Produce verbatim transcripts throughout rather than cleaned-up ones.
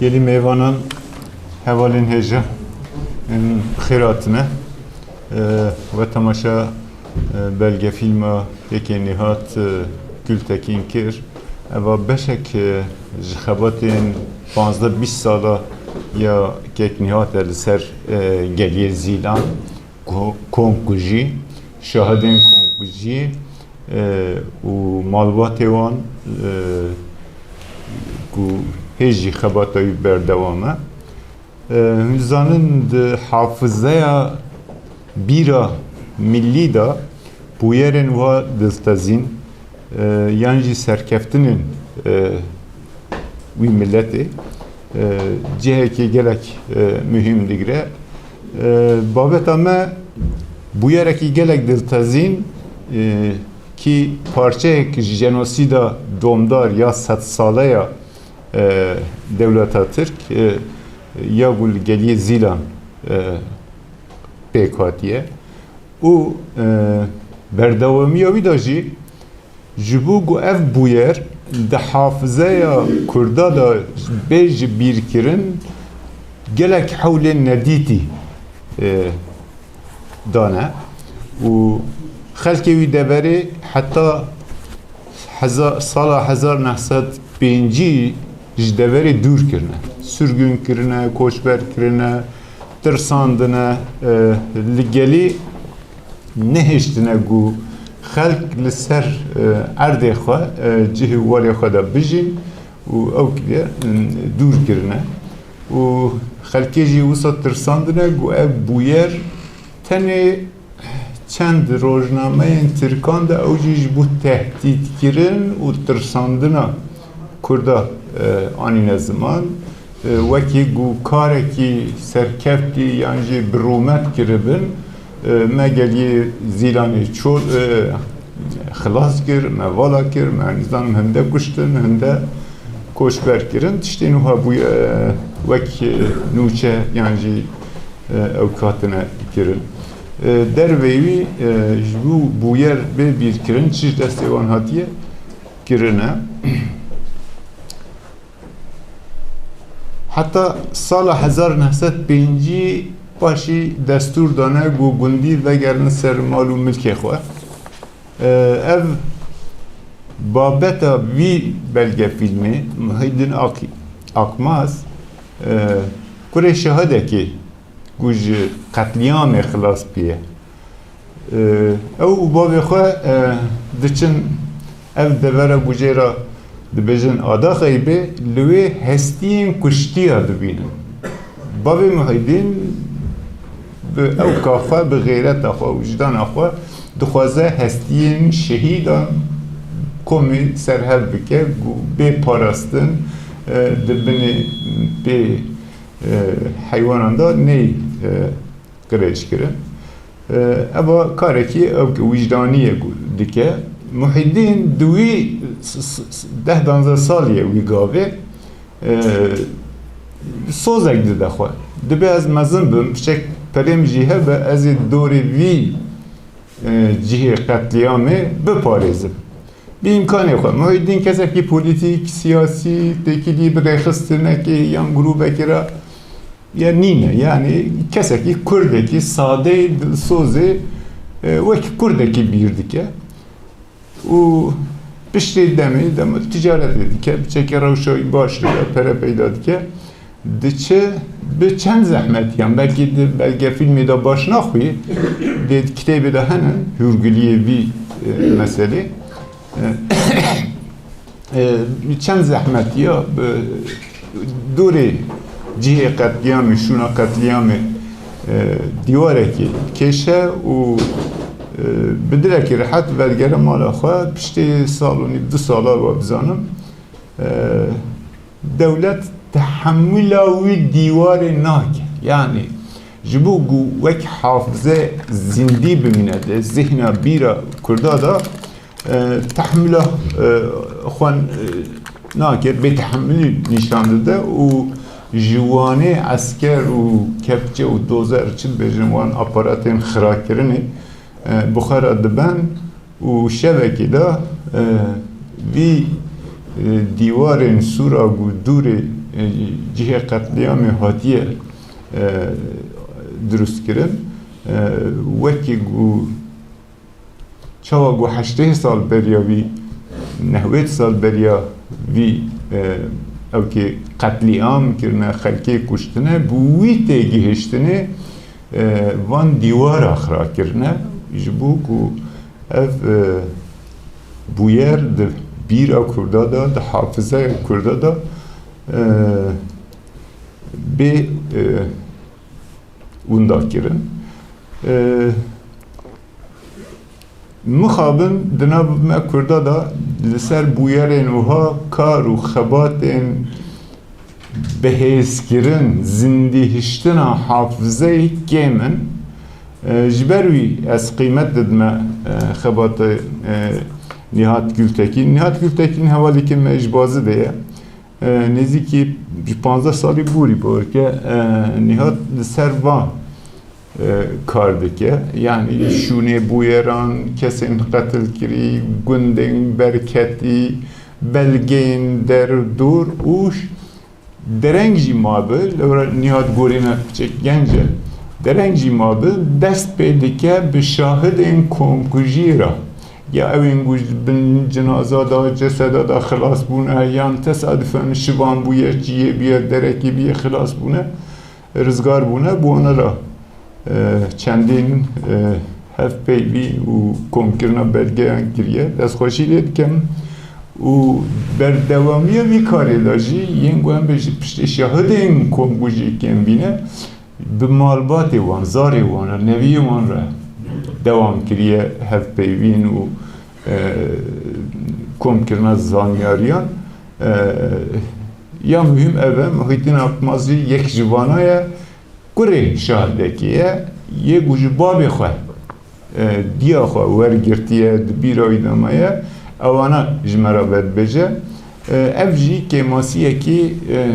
Gelî mêvanan, hevalên hêja, em, bi xêr hatine. E, we temaşa, e, belgefîlma Yekê Nîhat, e, Gultekîn kir. Eva beşek, e, ji xebatên panzdeh bîst sala ya Kek Nîhat e li ser, e, geliyê Zîlan, ko-, komkujî, şahidên komkujî, e, û malbatê wan, e, ku hê jî xebata wî berdewam e. E, hûn dizanin di hafizeya bîra millî de bûyerên wiha diltezîn, e, yan jî serkeftinên, e, wî miletê, e, cihekî gelek, e, muhîm digire. E, babeta me bûyerekî gelek diltezîn, e, kî parçeyek ji jenosîda domdar ya sedsale ya, e, dewleta Tirk, e, ya ku li geliyê Zîlan, e, pêk hatiye û, e, berdewamiya wî de jî ji bo ku ev bûyer di hafizeya Kurda de bê ji bîrkirin, gelek hewlên nedîtî, e, dane û xelkê wî deverê heta heza-, sala hezar neh sed pêncî ji deverê dûr kirine. Sirgûn kirine, koçber kirine, tirsandine, e, li gelî nehiştine ku xelk li ser, e, erdê xwe, e, cihê warê xwe de bijîn û ew kiriye, e, dûr kirine. Û xelkê jî wisa tirsandine ku ev bûyer tenê çend rojnameyên Tirkan de ew jî ji bo tehdîtkirin û tirsandina Kurda, e, anîne ziman. E, wekî ku karekî serkeftî yan jî bi rûmet kiribin, e, me geliyê Zîlanê ço-, e, xilas kir, me vala kir, me nizanim hinde kuştin, hinde koçber kirin. Tiştên wiha bûye, e, wek, e, nûçe yan jî, e, ew hatine kirin. E, derveyî wî, e, ji bo bûyer bê bîrkirin, çi ji destê wan hatiye kirine. Heta sala hezar neh sed pêncî paşî destûr dane ku gundî vegerin ser mal û milkê xwe. Ev babeta vî belgefîlmê Muhîddin Ak-, Akmaz, kurê şahidekê ku ji qetlîamê xilas bûye. Ew û bavê xwe, e, diçin ev devera ku jê re dibêjin Ada Xeybê, li wê hestiyên kuştiya dibînin. Bavê Muhîddîn bi ewka xwe, bi xêreta xwe, wijdana xwe dixwaze hestiyên şehîdan komê serhev bike, ku bê parastin, e, di binê pê, e, heywanan de ney, e, qirêj kirin. E, eva karekî ew ki wijdanî ye ku dike. Muhîddîn di wî s-, s-, s-, deh danzdeh salî ye wî gavê, e, sozek dide xwe. Dibe ez mezin bim, piçek perê min jî hebe, ez ê dorê vî, e, cihê qetlîamê biparêzim. Bi îmkanê xwe. Muhîddîn kesekî polîtîk, siyasî, têkilî bi rêxistinekê yan grûbekê re ya nîne. Yanî kesekî kurdekî sadeyê, dilsozê, e, wek kurdekî bîr dike. Û piştê demê, dema ticaretê dike, biçekê rewşa wî baş dike, pere peyda dike. Diçe bi çend zehmetiyan, belkî di belgefîlmê de baş naxwî, di kitêbê de hene, hûrguliyê vî, e, meselê. E, e, bi çend zehmetiya bi dorê cihê qetlîamê, şûna qetlîamê, e, dîwarekî kêşe û, e, bi dilekî rehet vedigere mala xwe. Piştê sal û nîv, du sala wa bizanim, e, dewlet tehemûla wî dîwarê nake. Yanî ji bo ku wek hafize zindî bimîne di zihna bîra Kurda de, e, tehemûla, e, xwe, e, nake, bêtehemilî nîşan dide û ji wanê esker û kepçe û dozer, çi dibêjin, wan aparatên xirakirinê, e, bi xwe re diben. Û şevekê de, e, vî, e, dîwarên sûra ku dûrê, cihê qetlîamê hatiye, e, dirustkirin. E, wekî ku çawa ku heştê sal beriya vî, nehwêd sal beriya vî, e, ew kê qetlîam kirine, xelkê kuştine, bi wî têgihiştinê, e, van dîwara xira kirine, ji bo ku ev, e, bûyer di bîra Kurda de, di hafizeya Kurda de, e, bê, e, winda kirin. E, mixabin di nav me Kurda de li ser bûyerên wiha kar û xebatên bihêzkirin, zindîhiştina hafizeyê kêm in. E, ji ber wî ez qîmet didime, e, xebata, e, Nihat Gultekin. Nihat Gultekin hevalekî me ji Bazidê ye. E, nêzîkî ji panzdeh salî borî bor ke, e, Nihat li ser van, e, kar dike. Yanî şûnê bûyeran, kesên qetilkirî, gundên berketî, belgeyên derdor û ş-, dereng jî mabe, lewra Nihat gorî me piçek genc e. Dereng jî mabe, dest pê dike bi şahidên komkujiyê re. Ya ew ên ku ji bin cinaza de, ceseda de xilas bûne, yan tesadüfen şivan bûye, çiyê bûye, derekê bûye, xilas bûne, rizgar bûne, bi wana re, e, çendîn, e, hevpeyvîn û komkirina belgeyan kiriye. Destxweşî lê dikim û berdewamiya vî karê de jî yên ku em bêjin piştê şahidên komkujiyê kêm bîne, bi malbatê wan, zarê wan re, neviyê wan re dewam kiriye hevpeyvîn û, e, komkirina zanyariyan. E, ya muhîm ev e, Muhîddîn Akmaz jî yek ji vana ye, kurê şahidekê ye, yê ku ji babê xwe, e, diya xwe wergirtiye, di bîra wî de maye, ewana ji me re vedibêje. E, ev jî kêmasiyekî, e,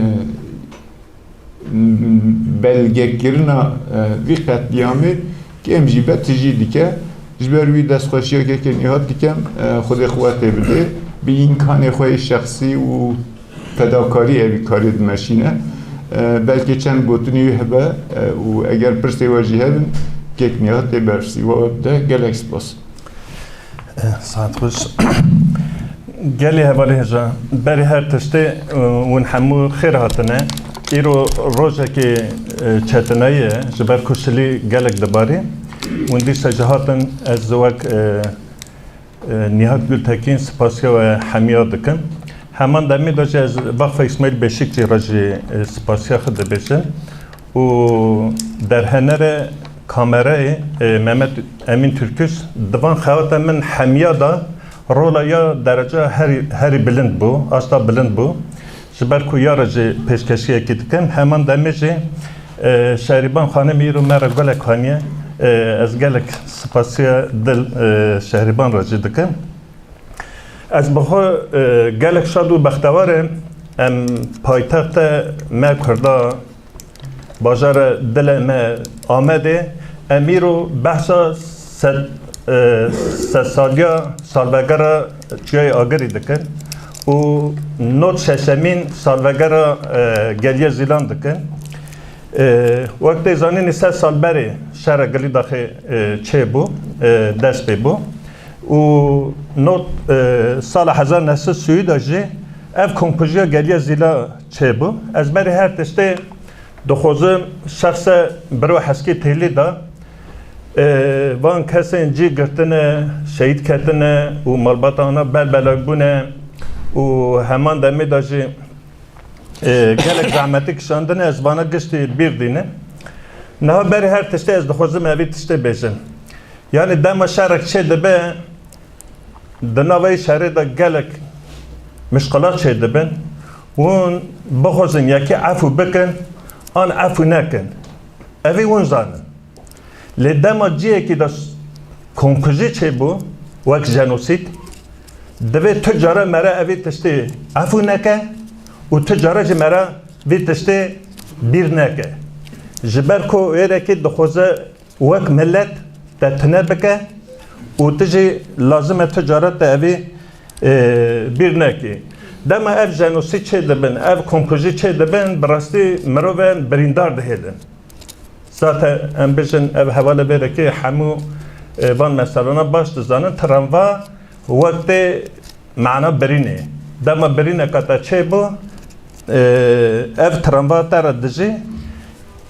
belgekirina, e, vî qetlîamê kêm jî be tijî dike. Ji ber wî destxweşiya kekê Nîhat dikem, e, Xwedê quwetê bide, bi îmkanê xwe yê şexsî û fedakarî evî karê dimeşîne. E, belkê çend gotinê wî hebe, e, û eger pirsê we jî hebin, kek Nîhat tê bersî we bide. Gelek spas. Saet xweş. Gelî hevalê hêja, berî her tiştê, e, hûn hemû xêr hatine. Îro rojekê, e, çetinayî ye, ji ber ku şilî gelek dibarî. Hûn dîsa jî hatin, ez wek, e, e, Nîhat Gultekîn spasiya we hemiya dikim. Heman demê de jî ez Vakfa Îsmaîl Beşîkçî re jî, e, spasiya xwe dibêjim. û derhenere kamerayê, e, Mehmet Emîn Türküs, di van xewata min hemiya de rola ya dereca herî, herî bilind bû, asta bilind bû. Ji ber ku ya re jî pêşkeşiyekî dikim, heman demê jî, e, Şehrîban Xanim îro me re gelek haniye, e, ez gelek spasiya dil, e, Şehrîban re jî dikim. Ez bi xwe, e, gelek şad û bextewar im. Em paytexta me Kurda, bajara dilê me Amedê, em îro behsa sed, e, sedsaliya salvegera Çiyayê Agirî dikin û nod şeşemîn salvegera, e, Geliyê Zîlan dikin. E, wek tê zanînî sed sal berê şera Gilîdaxê, e, çêbû, e, dest pê bû. Û not, e, sala hezar neh sed sî de jî ev komkujiya Geliya Zîla çêbû. Ez berî her tiştê dixwazim şexse biro Heskî Têlî de, e, van kesên cî girtine, şehîd ketine û malbata wana belbelak bûne û heman demê de jî, e, gelek zehmetî kişandine, ez vana giştî bîr dînim. Niha berî her tiştê ez dixwazim evî tiştê bêjim. Yanî dema şerek çê dibe, di nava wî şerê de gelek mişkilat çê dibin. Hûn bixwazin yekî efû bikin, an efû nekin. Evî hûn zanin. Lê dema cihekî de s-, komkujî çêbû, wek jenosîd, divê tu cara me re evî tiştê efû neke û tu cara jî me re vî tiştê bîr neke. Ji ber ku êrekî dixwaze wek milet te tune bike û tu jî lazim e tu cara te evî, e, bîr nekî. Dema ev jenosîd çê dibin, ev komkujî çê dibin, bi rastî mirovên birîndar dihêlin. Zaten em bijin ev hevalê vê rikê hemû, e, van meselana baş dizanin. Tramva wek tê mana birînê. Dema birîneka te çê bû, e, ev tramva te re dijî.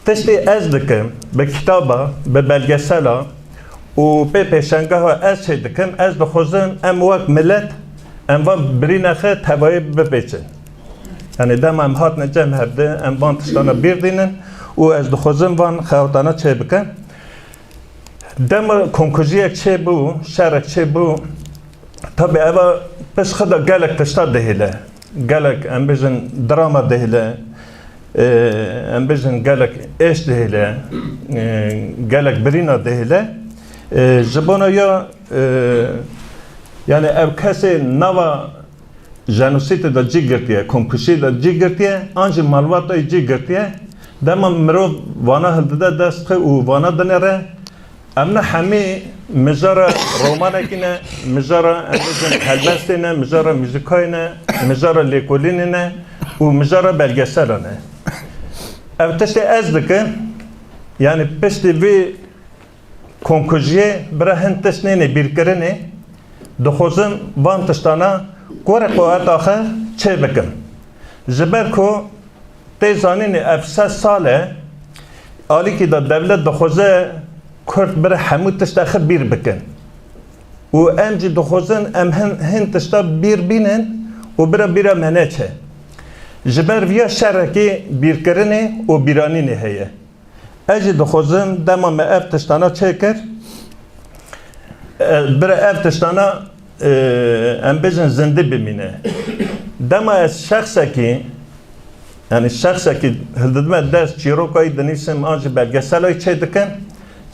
Tiştê ez dikim, bi kitaba, bi belgesela û pê pêşengeha ez çê dikim, ez dixwazim em wek milet, em van birîne xwe tevayî bipêçin. Yanî dema em hatine cem hevdi, em van tiştana bîr dînin û ez dixwazim van xewtana çê bikim. Dema komkujiyek çê bû, şerek çê bû, tabi eva pişt xwe de gelek tişta dihêle. Gelek, em bijin, drama dihêle, e, em bijin, gelek êş dihêle, e, gelek birîna dihêle. E, ji bona ya, e, yani ev kesê nava jenosîdê de cî girtiye, komkujî de cî girtiye, an jî malbatayê cî girtiye. Dema mirov vana hildide dest xwe û vana dinêre, em ne hemî mijara romanekî ne, mijara, em bijin, helbestê ne, mijara muzîkayê ne, mijara lêkolînê ne û mijara belgesela ne. Ev tiştê ez dikim, yani piştî vî komkujiyê bira hin tişt nêne bîrkirinê, dixwazim van tiştana gorê qeweta xwe çê bikim. Ji ber ku tê zanînê ev sed sal e, alîkî de dewlet dixwaze Kurd bira hemû tişta xwe bîr bikin. Û em jî dixwazin em hin, hin tişta bîr bînin û bira bîra me neçe. Ji ber viya şerekî bîrkirinê û bîranînê heye. Ez jî dixwazim dema me ev tiştana çêkir, e, bira ev tiştana, e, em bêjin zindî bimîne. Dema ez şexsekî, yani şexsekî hildidime dest çîrokayî dinîsim an jî belgeselayî çê dikim,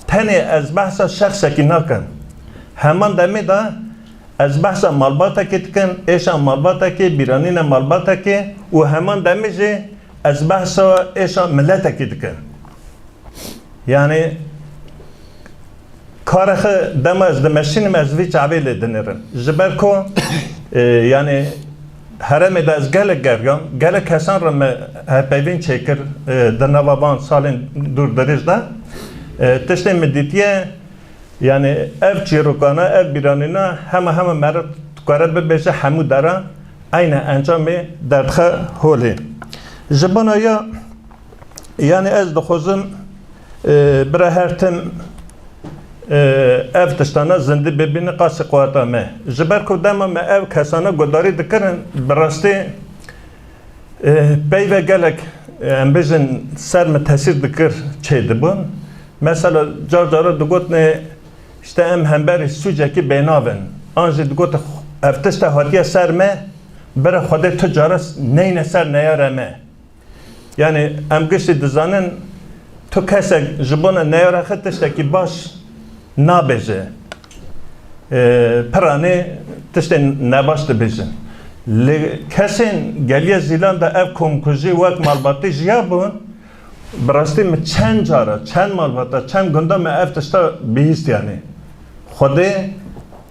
tenê ez behsa şexsekî nakim. Heman demê de ez behsa malbatekê dikim, êşa malbatekê, bîranîna malbatekê û heman demê jî ez behsa êşa miletekê dikim. Yani karê xwe dema ez dimeşînim, ez vî çavê lê dinêrim. Ji ber ku, e, yani herêmê de ez gelek geriyam, gelek kesan re me hevpeyvîn çêkir, e, di nava van salên dûr dirêj de. E, tiştê min dîtiye, yani ev çîrokana, ev bîranîna hema hema meriv dikare bibêje hemû dera eyne encamê derdixe holê. Ji bona ya, yani ez dixwazim, e, bira her tim, e, ev tiştana zindî bibîne qasî qeweta me. Ji ber ku dema me ev kesana guhdarî dikirin, bi rastî, e, peyve gelek, e, em bêjin ser min tesîr dikir çêdibûn. Mesela car cara digotinê, işte em hemberî sûcekî bênav in. An jî digotin ev tişta hatiye ser me, bira Xwedê tu cara neyne ser neyara me. Yani em giştî dizanin, tu kesek ji bona neyara xwe tiştekî baş nabêje. E, piranê tiştên nebaş dibêjin. Lê kesên Geliya Zîlan de ev komkujî wek malbatî jiya bûn, bi rastî min çend cara, çend malbata, çend gunda me ev tişta bihîst yani. Xwedê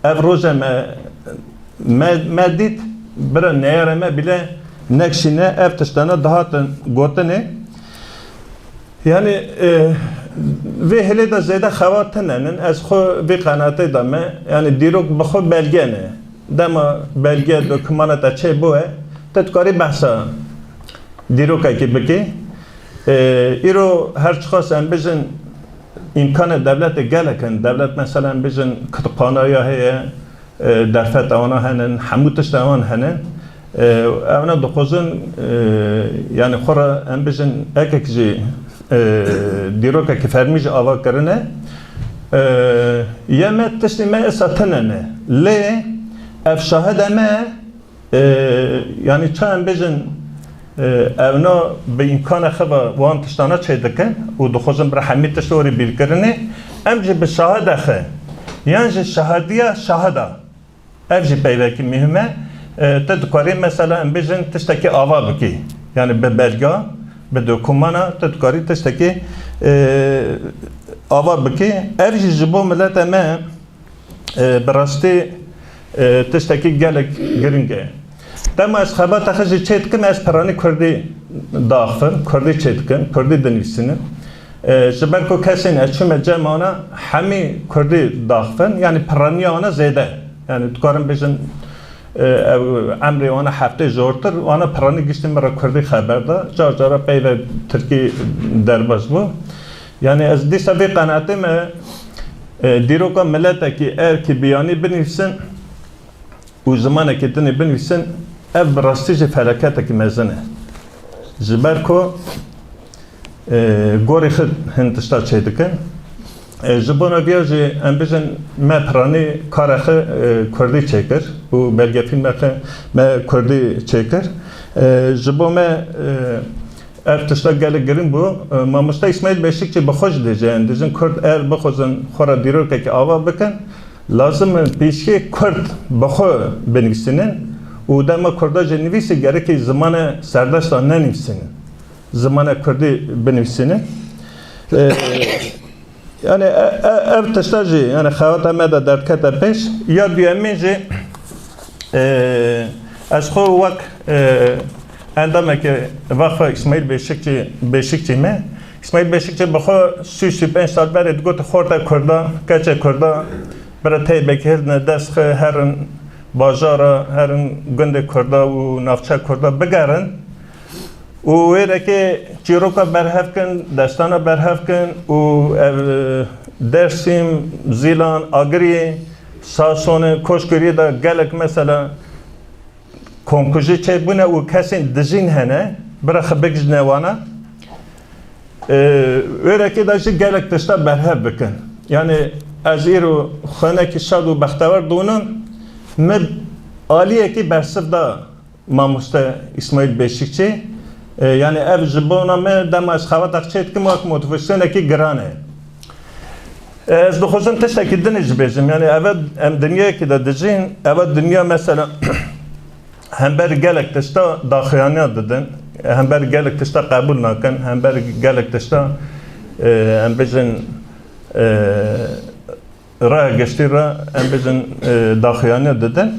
ev roje me, me, me dît, bira neyara me bile nekşîne, ev tiştana dihatin gotinê. Yani, e, vê hêlê de zêde xewa tune nin, ez xwe vê qenaatê de me, yani dîrok bi xwe belge ne. Dema belge, dokümana te çê bûye, te dikarî behsa dîrokekî bikî. E, îro her çiqas em bijin îmkanê dewletê gelek in. Dewlet mesela em bijin kutubxaneya heye, e, derfet ewana henin, hemû tişt ewan henin. E, evna dixwazin, e, yani xwe re em bijin ekek jî, e, dîrokekî fermî jî ava kirine. E, ye me tiştê me esa tune ne. Lê ev şahide me, e, yani ça em bêjin, e, evna bi îmkana xwe ve wan tiştana çêdikin û dixwazin bi rehemî tişt orî bîrkirinê, em jî bi şahida xwe, yan jî şahadiya şahida, ev jî peyvekî muhîm e. E, tu dikarî mesela em bêjin tiştekî ava bikî. Yani bi belga, bi dokûmana tu dikarî tiştekî, e, ava bikî. Ev jî ji bo mileta me e, bi rastî, e, tiştekî gelek giring e. Dema ez xebata xwe jî çê dikim, ez piranî kurdî daxivim, kurdî çê dikim, kurdî dinivîsînim. E, ji ber ku kesên ez çûme cem wana hemî kurdî daxivin, yanî piraniya wana zêde. Yanî dikarim bêjin, e, ew emrê wana heftê jortir, wana piranî giştî min re kurdî xeber da. Car cara peyve tirkî derbas bû. Yanî ez dîsa vê qenaetê me, e, dîroka miletekî erkî biyanî binivîsin, û zimanekî din ê binivîsin, ev bi rastî jî felaketekî mezin e. Ji ber ku, e, gorî xwe hin tişta çêdikin. E, ji bona viya jî em bijin me piranî kara xwe, e, kurdî çêkir û belgefîlme xwe me kurdî çêkir. E, ji bo me, e, Ev tişta gelek giring bû. E, mamoste Îsmaîl Beşikçî bi xwe jî dibêje, em dijin Kurd er bixwazin xwe re dîrokekî ava bikin, lazim in pîşkê Kurd bi xwe binivîsînin û dema Kurda jî nivîsî gerekî zimane serdesta nenivîsînin. Zimane Kurdî binivîsînin. E, Yani, e, e, ev tişta jî, yani, xewata me de derdikete pêş. Ya duyemîn jî, e, ez xwe wek, e, endamekî va xwe Îsmaîl Beşikçî, Beşikçî me. Îsmaîl Beşikçî bi xwe sî, sî pênc sal berê digot, xorta Kurda, keçê Kurda, bira teybekî hildine dest xwe, herin bajara, herin gundê Kurda û navçe Kurda bigerin. Û wê rêkê çîroka berhev kin, destana berhev kin û ev, e, Dêrsim, Zîlan, Agirî, Sasonê, Koşkirî de gelek mesela komkujî çêbûne û kesên dijîn hene, bira xwe bigihîjine wana. E, wê rêkê de jî gelek tişta berhev bikin. Yani ez îro xwenekî şad û bextewer dûnim, min aliyekî bersiv da. Mamoste Îsmaîl Beşikçî, e, yani ev ji bona me dema ez xebatê çê dikim wek motivasyonekî giran e. E, ez dixwazim tiştekî din jî bêjim. Yani eve em dinyayekî de dijîn, eve dinya mesela hember gelek tişta daxuyaniya didin, hember gelek tişta qebûl nakin, hember gelek tişta, e, em bêjin, e, raya giştî re, em bêjin, e, daxuyaniya didin.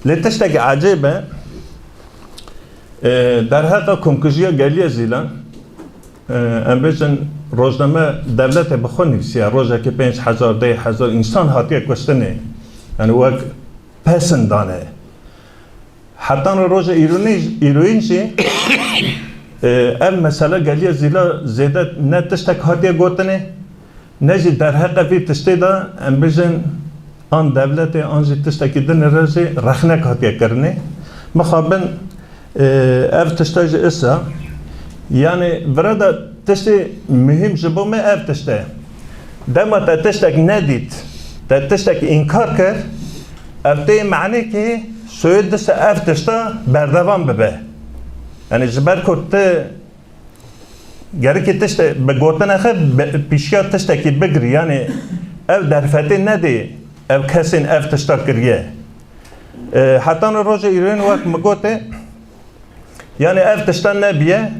Lê tiştekî ecêb e, e, derheqa komkujiya Geliyê Zîlan, e, em bêjin rojname dewletê bi xwe nivîsiye, rojekê pênc hezar, deh hezar însan hatiye kuştinê. Yani wek pesin dane. Hetan roja îronî-, îroyîn jî, e, ev mesele Geliyê Zîla zêde ne tiştek hatiye gotinê, ne jî derheqê vî tiştê de, em bijin, an dewletê, an jî tiştekî din re jî rexnek hatiye kirinê. Mixabin, e, ev tişte jî isa, yani vira de tiştê muhîm ji bo me ev tişt e. Dema te tiştek nedît, te tiştek înkar kir, ev tê manê ki soyê dise ev tişta berdewam bibe. Yani ji ber ku tu gerekî tişte bi gotina xwe bi-, pişiya tiştekî bigirî, yani ev derfetê nedê ev kesên ev tişta kiriye. E, hetan roja îroyîn wek min gotê, yani ev tişta nebiye,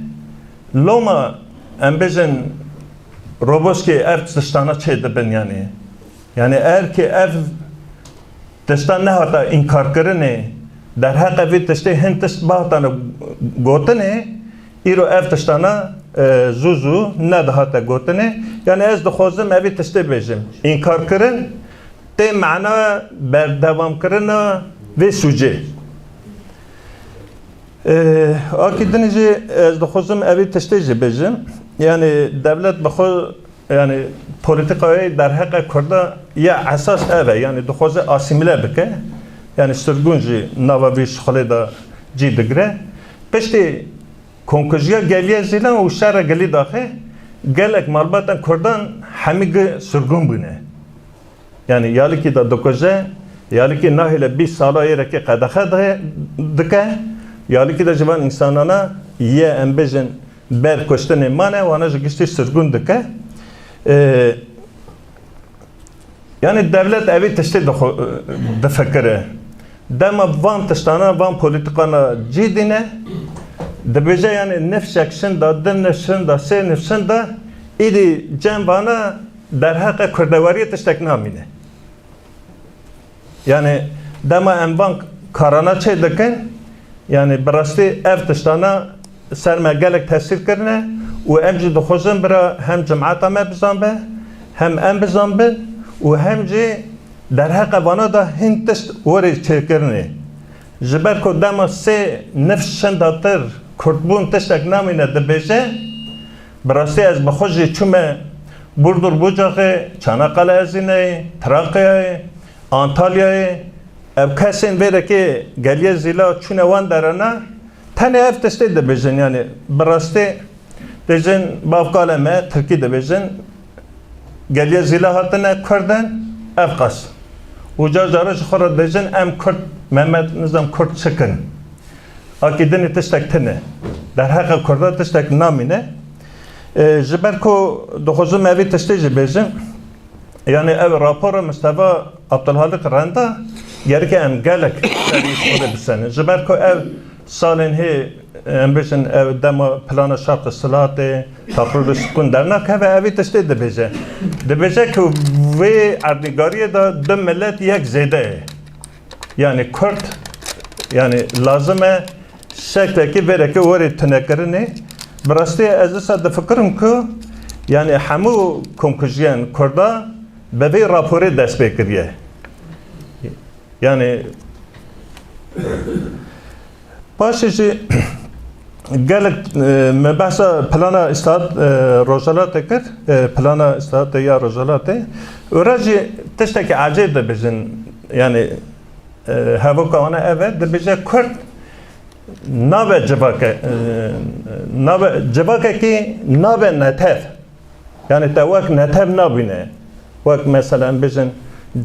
loma em bêjin roboskê ev tiştana çê dibin yani. Yani eger ki ev tişta nehata înkarkirinê, derheqê vî tiştê hin tişt bihatane gotinê, îro ev tiştana, e, zû zû nedihate gotinê. Yani ez dixwazim evî tiştê bêjim. Înkarkirin tê mana berdewamkirina vê sûcê. Ee, akî din jî ez dixwazim evî tiştê jî bêjim. Yani dewlet bi xwe, yani polîtîkayê derheqê Kurda ya esas ev e. Yani dixwaze asîmîle bike. Yani sirgûn jî nava vî şixulê de cî digire. Piştî komkujiya Geliyê Zîlan û şerê Gelî Daxê gelek malbatên Kurdan hemî gi sirgûn bûne. Yani yalikî de dikuje, yalikî nahêle bîst sala êrekê qedexe de-, dike, yalikî de ji van însanana yê em bêjin ber kuştinê mane, wana ji giştî sirgûn dike. Ee, yani dewlet evî tiştê dixwe-, difikire. Dema van tiştana, van polîtîkana cî dîne, dibêje yani nifşek şinda, du nif şinda, sê nif şinda, îdî cem vana derheqê kurdewariyê tiştek namîne. Yani dema em van karana çê dikin, Yanî bi rastî ev tiştana ser me gelek tesîr kirine û em jî dixwazin bira hem cemata me bizanbe, hem em bizanbin û hem jî derheqê vana de hin tişt werê çêkirinê. Ji ber ku dema sê nif şindatir kurdbûn tiştek namîne dibêje, bi rastî ez bi xwe jî çûme Burdur Bucaxê, Çanakkale Ezîneyê, Trakyayê, Antalyayê, ev kesên vêrekê geliyê zîla çûne wan derana, tenê ev tiştê dibêjin, yanî bi rastî dibêjin, bavkale me, tirkî dibêjin, geliyê zîla hatine, kurd in, ev qas. Û car cara ji xwe re dibêjin, em kurd, Mehmet nizam kurd çikin. Akî dinê tiştek tine. Derheqê kurda tiştek namîne. E, ji ber ku dixwazim evî tiştê jî bêjim, yanî ev rapora Mistefa Abdulhalik renda, gereke em gelek serî xwe de bisenin. Ji ber ku ev salên hê, em bêjin, ev dema plana şart silatê, takrûr sukun dernakeve, evî tiştê dibêje. Dibêje ku vê erdnîgariyê de du milet yek zêde ye. Yanî kurd, yanî lazim e şeklekî vêrekê werê tunekirinê. Bi rastî ez wisa difikirim ku, yanî hemû komkujiyên kurda bi vê raporê dest pê kiriye. Yanî paşê jî gelek, e, me behsa plana îslahat, e, Rojhilatê kir, e, plana îslahatê ya Rojhilatê. Ora jî tiştekî ecêb dibêjin, yanî, e, hevoka wana ev e, dibêje kurd nabe civake, e, nabe civakekî, nabe netev. Yanî te wek netev nabîne. Wek mesela em bêjin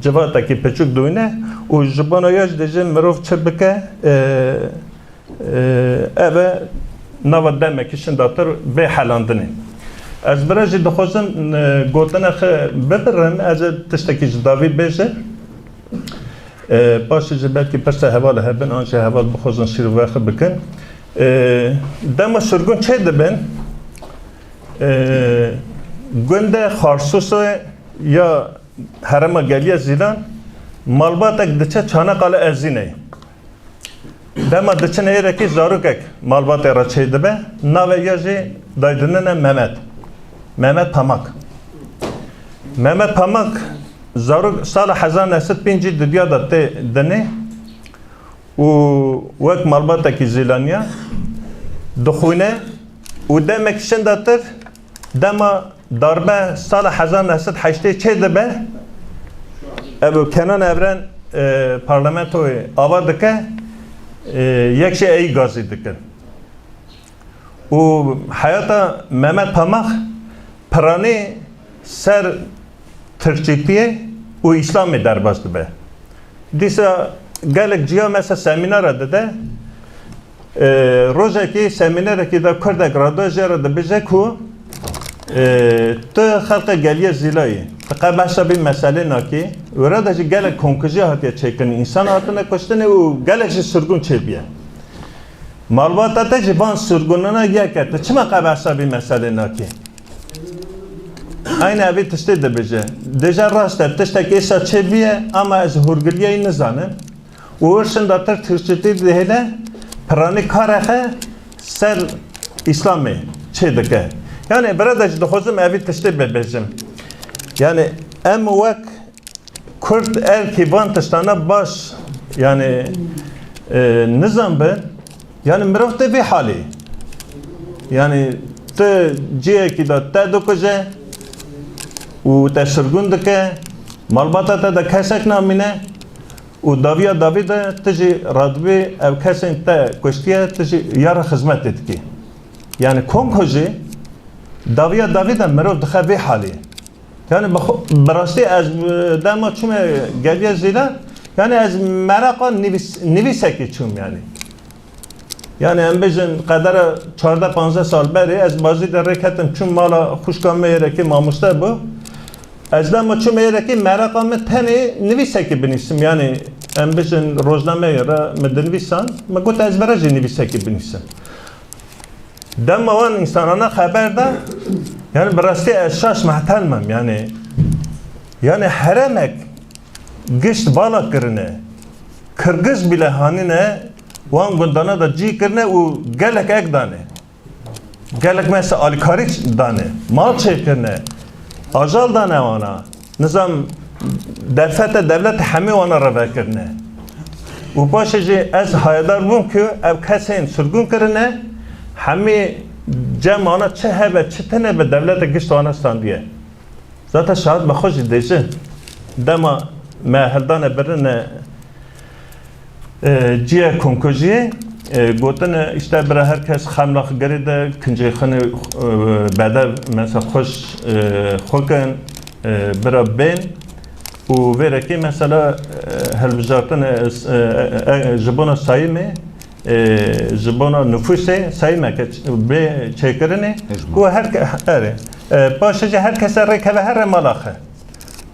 civatekî piçûk dûyne û ji bona ya jî dibêjin mirov çi bike, e, e, ev e nava demekî şindatir vê helandinê. Ez bira jî dixwazim, e, gotina xwe bibirim, ez ê tiştekî ji dawî bêjim. E, paşê jî belkî pirsa heval hebin, an jî heval bixwazin şîrove xwe bikin. E, dema sirgûn çêdibin, e, gundê Xarsûsê ya herêma Geliyê Zîlan, malbatek diçe Çanakkale Ezîneyê. Dema diçine êrekî zarokek malbatê re çêdibe, navê ya jî daydinine Mehmet. Mehmet Pamak. Mehmet Pamak zarok sala hezar neh sed pêncî duduya de tê dinê û wek malbatekî Zîlaniya dixwîne û demek şindatir dema darbe sala hezar neh sed heştê çêdibe, ev Kenan Evren, e, parlamentoyê ava dike, e, yek jî ey gazî dikin. Û heyata Mehmet Pamak piranî ser Tirkçîtiyê û Îslamê derbas dibe. Dîsa gelek ciya mesela semînara dide. E, rojekî semînerekî de kurdek radiyo jê re dibêje ku, e, tu xelqê Geliyê Zîlayî, tu qe behsa vî meselê nakî. Wira de jî gelek komkujiya hatiye çêkirin, însan hatine kuştinê û gelek jî sirgûn çêbiye. Malbata te jî van sirgûnana yek e, tu çima qe behsa vî meselê nakî? Eynî evî tiştê dibêje. Dêje rast e, tiştek êsa çêbiye, ama ez hûrgiliyeyî nizanim. Û wir şindatir Tirkçîtî dihêle, piranî karexe ser Îslamê çêdike. Yanî bira de jî dixwazim evî tiştê bibêjim. Yanî em wek Kurd erkî van tiştana baş, yanî, e, nizanbe, yanî mirov tê vê halî. Yanî tu cihekî de te dikuje û te sirgûn dike, malbata te de kesek namîne û dawiya dawî de tu jî radibî ev kesên te kuştiye, tu jî ya re xizmetê dikî. Yanî komkujî dawiya dawî de mirov dixe vê halî. Yanî bi xwe, bi rastî ez, e, dema çûme Geliyê Zîlan, yanî ez meraqa nivîs-, nivîsekê çûm yanî. Yanî em bêjin qedera çardeh panzdeh sal berê ez Bazîdê rê ketim çûm mala xwişka me yêrekê mamoste bû. Ez dema çûme yêrekê meraqa min tenê nivîsekê binîsim. Yanî em bêjin rojnameyê re min dinivîsan, min got ez bira jî nivîsekê binîsim. Dema wan însanana xeber da, yanî bi rastî ez şaş mehtel mam, yanî, yanî heremek gişt vala kirine, kirgiz bîle hanine, Wan gundana de cî kirine û gelek ek dane. Gelek mesela alîkarî dane. Mal çêkirine. Ajal dane wana. Nizam derfete dewlete hemî wana re vekirine. Û paşê jî ez hayedar bûm ku ev kesên sirgûn kirine, hemî cem wana çi hebe, çi tune be dewlete gişt wana standiye. Zaten şahid be xwe jî dêjin. Dema me heldane birine, e, ciyê komkujiyê, e, gotine, işte, bira her kes xemla xwe girê de, kincê xwe ne, e, bedev, mesela, xweş, e, xwe kin, e, bira bên û vêrekê, mesela, e, hilbijartin, e, s-, e, e, e, ji bona sayîmê, e, ji bona nifûsê sayîmeke ç-, bê çêkirinê, Hejmar. Ku her ke-, erê, e, paşê jî her kese rêkeve here mala xwe.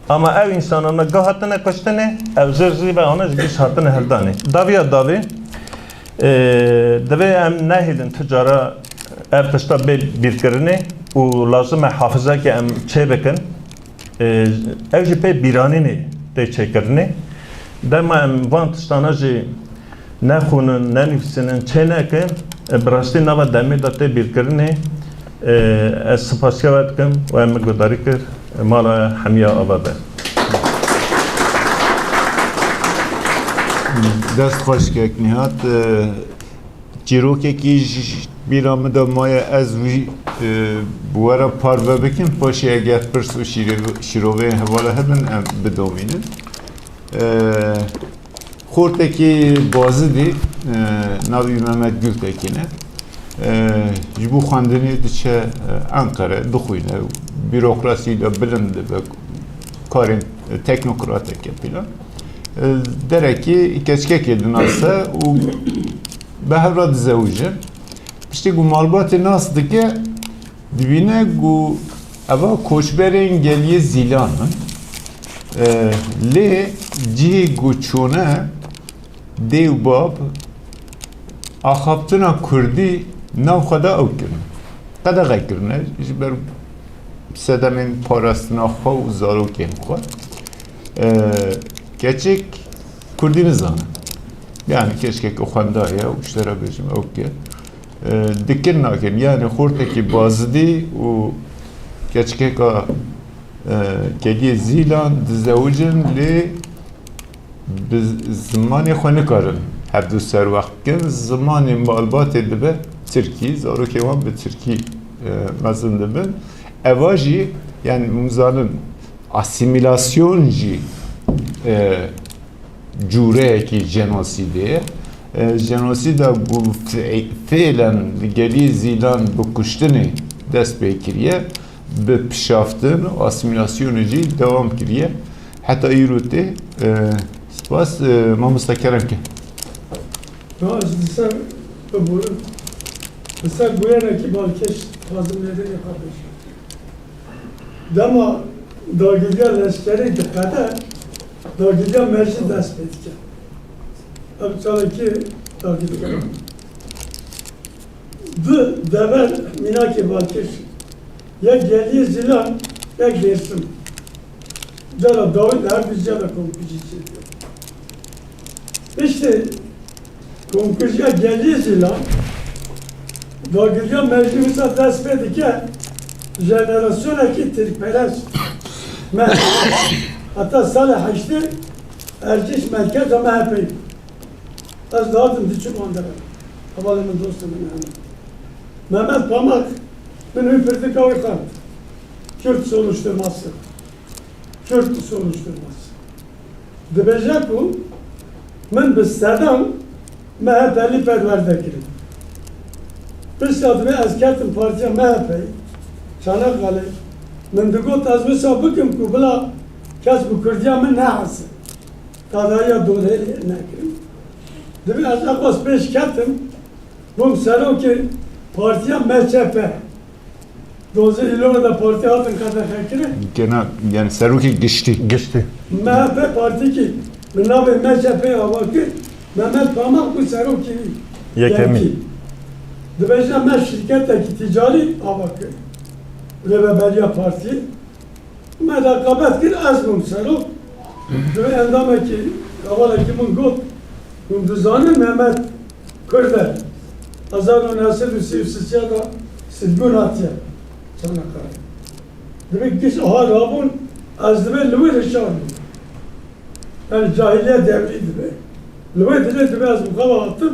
Ama ew însanana gah hatine kuştinê, ew jir jî ve ana ji giş hatine hildanê. Daviya davê, e, divê em nehêlin tu cara ev tişta bê bîrkirinê û lazim e hafizekê em çêbikin. E, ew jî pê bîranînê tê çêkirinê. Dema em van tiştana jî nexwînin, nenivîsînin, çê nekin, e, bi rastî nava demê de tê bîrkirinê, e, ez spasiya we dikim, we min guhdarî kir, e, mala hemiya ava be. Dest xweş kek Nihat. E, çîrokekî ji bîra min de maye, ez wî, e, bi we re parve bikim, paşê eger pirs û şîrê-, şîroveyên hevala hebin, em bidomînin. E, Xortekî Bazidî, e, navî Mehmet Gültekin e. E, ji bo xwendinê diçe, e, Enqere, dixwîne, bîrokrasî de bilind dibe, karên, e, teknokrateke filan. E, derekî keçikekê dinase û bi hev re dizewicin. Piştî ku malbatê nas dike, dibîne ku eva koçberên geliyê Zîlan in. E, lê cihê ku çûne dê û bab axaftina kurdî nav xwe de ew kirin. Qedexe kirine ji ber sedemên parastina xwe û zarokên xwe. E, keçik kurdî nizane. Yani keçikeke xwendaye û ji te re bêjim ew ke. E, dikin nakin. Yani xortekî Bazidî û keçikeka, e, Geliyê Zîlan dizewicin, lê bi zimanê xwe nikarin hevdu serwext bikin. Zimanê malbatê dibe tirkî, zarokê wan bi tirkî, e, mezin dibin. Eva jî, yani, hûn zanin, asîmîlasyon jî, e, cûreyekî jenosîdê ye. E, jenosîda ku fe-, fêlen li gelî Zîlan bi kuştinê dest pê kiriye, bi pişaftin û asîmîlasyonê jî dewam kiriye. Heta îro tê, e, spas, e, mamosta kerem ke. Ya, ez li ser biborim. Li ser bûyereke balkêş dixwazim lêvê xwe bêjim. Dema dagiriya leşkerî diqede, dagiriya mejî dest pê dike. Ev çalakî dagirker. Du dever mînakê balkêş. Yek Geliyê Zîlan, yek Dêrsim. Cara dawî li her du ciya de komkujî çêdibe. Piştî komkujiya Geliyê Zîlan, dagiriya mejî wisa dest pê dike, jenerasyonekî tirkperest, me heta salê heştê Erciş merkeza M H P'yê. Ez dihatim diçim wan dere. Hevalê min, dostê min hene. Mehmet Pamak, min wî pirtika wî xwend. Kürt soruşturması. Kürt soruşturması. Dibêje ku min bi sedan M H P'lî perwerde kirin. Pişta divê ez ketim partiya M H P'yê, Çanakkale, min digot ez wisa bikim ku bila kes bi kurdiya min nehese. Tadariya Dorhêlê nekirin. Divê ez eqwas pêş ketim, bûm serokê partiya M Ç P. Dozê Îlora de partî hatin qedexekirin. Gena, yani serokê giştî. Giştî. M H P partîkî bi navê M Ç P ava kir, Mehmet Pamak bû serokê wî. Yekemî. Yekî. Dibêje me şirketekî tîcarî ava kir. Rêveberiya partî. Me reqabet kir, ez bûm serok. Divê endamekî, hevalekî min got, hûn dizanin Mehmet Kurd e. Hezar û neh sed û sî û sê de Sidgûn hatiye Çanakkale. Dibê giş aha rabûn, ez dibê li wê de şar bûm. Yani cahiliye devrî dibê. Li wê dilê dibê ez bi xwe ve hatim,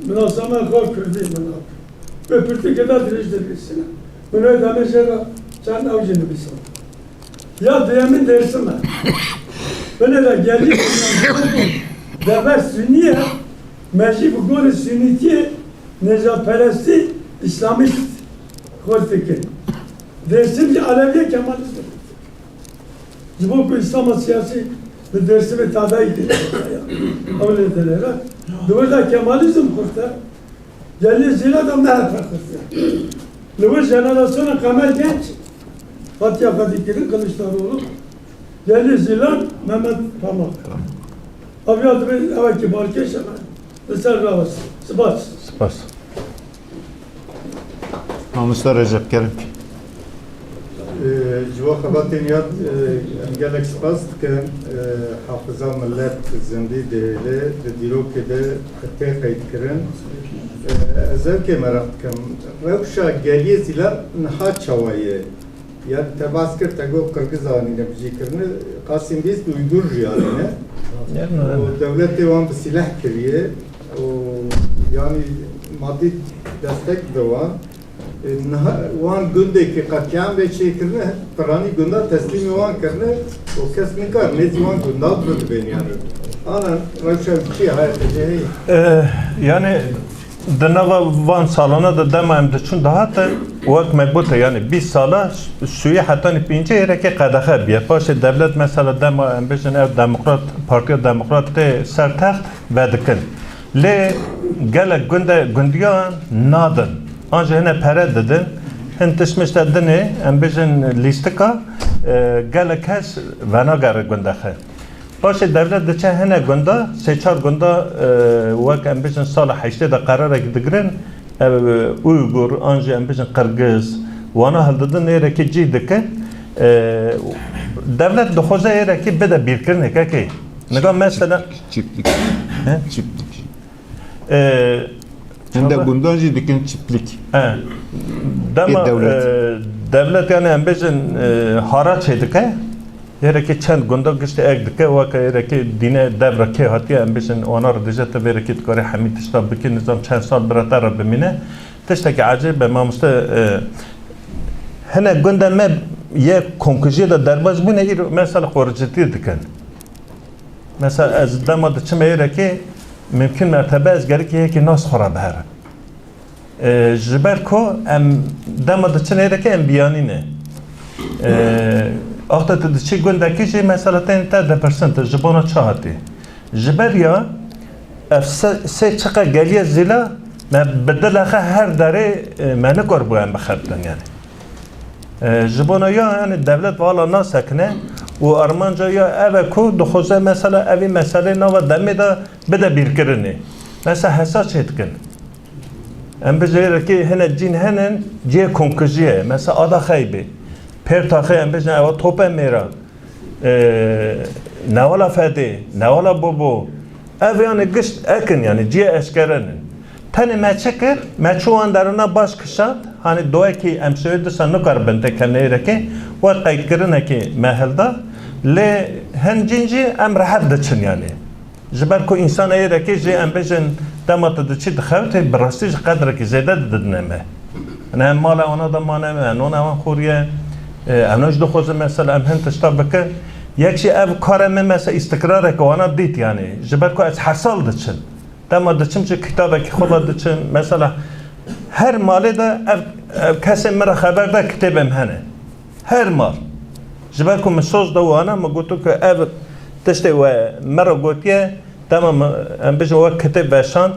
minasama xwe kurdî min hat. Wê pirtûkê de dirêj dinivîsîne. Min wê demê jê re çend ew jî nivîsand. Ya duyemîn Dêrsim e. Binê de gelî deve Sunî ye, me jî bi gorî Sunîtiyê, nêjadperestî, Îslamîst xurt dikin. Dêrsim jî Elewî ye, Kemalîst e. Ji bo ku Îslama siyasî li Dêrsimê tadayî kiriye. Ew lê dinêre. Di wir de Kemalîzm xurt e. Gelî Zîla de M H P xurt e. Li wir jenerasyona Qemer Genç hatiye xwedîkirin, Kiliçdaroglu. Gelî Zîlan Mehmet Pamak. Ev ya dibê ewekî balkêş e. Li ser rawest. Spas. Spas. Mamoste Recep, kerem. Ee, ji bo xebatên yad, e, em gelek spas dikin. E, hafiza millet zindî dihêle, di dîrokê de tê qeydkirin. E, ez ev kê meraq dikim. Rewşa geliyê Zîlan niha çawa ye? Yanî te bas kir, te got Qirgiz anîne bijîkirine, Qasîm bîst Uygur jî anîne. Û dewletê wan bi sîleh kiriye û yanî madî destek de wan. E, niha wan gundekî qetlîam vê çêkirine, piranî gunda teslîmê wan kirine û kes nikar nêzî wan gunda bidibên yanî. Ana rewşa wî çi ye, haya te jê heye? E, yanî Di nava van salana de dema em diçûn dihatin, wek me gote, yanî bîst sala sûyê hetanî pêncî êrekê qedexe biye. Paşê dewlet mesela dema em bêjin ev Demokrat, Partiya Demokrat tê ser text vedikin. Lê gelek gunde, gundiyan nadin. An jî hine pere didin. Hin tişt mişte dinê, em bêjin lîstika, e, gelek kes venagere gundexe. Paşê dewlet diçe hine gunda, sê çar gunda, e, wek em bijin sala heştê de qerarek digirin, ev, e, Uygur, an jî em bijin Qirgiz, wana hildidin êrekî cî dikin. E, dewlet dixwaze êrekî bide bîrkirinê, kekê. Niga mesela Çiftlik. He? Çiftlik. E, Hinde çaba- gundan jî dikin çiftlik. He. Dema, Ê dewlet. E, dewlet yani em bêjin, e, haraç çê dike. Hêrekê çend gunda giştî ek dike, weke hêrekê dîne devra kê hatiye, em bêjin wana re dije te vêrekê dikarê hemî tişta bikî, nizam çend sal bira te re bimîne. Tiştekî ecêb e, mamoste, e, hine gunda me yê komkujiyê de derbas bûne, îro mesela xoricitî dikin. Mesela ez dema diçim êrekê, mimkun mertebe ez gerek yekê nas xwe re biherim. E, ji ber ku em dema diçin êrekê em biyanî ne. E, axta tu diçî gundekî jî mesela tên te dipirsin tu ji bona çi hatî. Ji ber ya ev se-, sê çiqe geliye zîla me bi dilexe her derê, e, me nikor bû em bixebtin yani. E, ji bona ya, yani dewlet vala nasekine û armanca ya ev e ku dixwaze mesela evî meselê nava demê de bide bîrkirinê. Mesela hesa çê dikin. Em bijêrekê hine cîn henin, cihê komkujiye. Mesela Ada Xeybê. Pêrtaxê em bijin ewa Tope Mêra. E, Newala Fedê, Newala Bobo. Ev yani gişt ekin yani, cihê eşkerenin. Tenê me çi kir? Me çû wan derûna baş kişand. Hani doyekî em şewê disa nikaribin têkevne êrekê. Wek qeydkirinekê me hilda. Lê hin cîn jî em rehet diçin yani. Ji ber ku însan êrekê jî em bêjin dema tu diçî dixewitê, bi rastî jî qedrekî zêde didine me. Yani em mala wana de mane me, nona wan xoriye, e, em ne jî dixwazin mesela em hin tişta bikin. Yek jî ev kare me mesela îstikrareke wana dît yani. Ji ber ku ez her sal diçim. Dema diçim ji kitabekî xwe ve diçim. Mesela her malê de ev, ev kesên min re xeber de kitêbê min hene. Her mal. Ji ber ku min soz da wana, min gotu ku ev tiştê we me re gotiye, dema min, em bijin we kitêb veşand,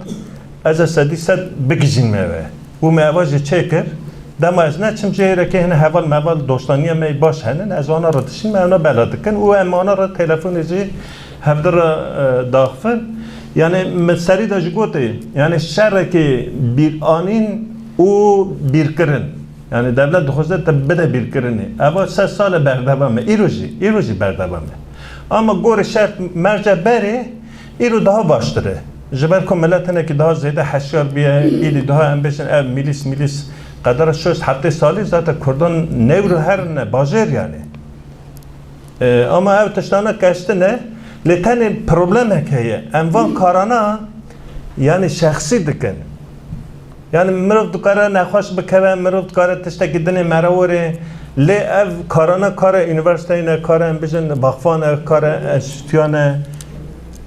ez ê sedî sed bigihîjînim we. Û me eva jî çêkir. Dema ez neçim jê hêrekê hene heval meval doştaniya me baş henin, ez wana re dişînim, me wana bela dikin û em wana re telefonê jî hevdi re, e, daxivin. Yani min serî de jî gotê, yani şerekê bîranîn û bîrkirin. Yani dewlet dixwaze te bide bîrkirinê. Eva sed sal e berdewam e. Îro jî, îro jî berdewam e. Ama gorê şert merce berê, îro daha baştir e. Ji ber ku milet hinekî daha zêde heşyar bûye, îdî daha em bêjin ev mîlîs mîlîs qedera şoşt heftê salî zaten Kurdan newr herine bajêr yani. E, ama ev tiştana keştine, lê tenê problemek heye. Em van karana yani şexsî dikin. Yani mirov dikare nexweş bikeve, mirov dikare tiştekî dinê mere werê. Lê ev karana kare unîversîteyê ne, kare em bijin vakfan e, kare enstîtuyan e.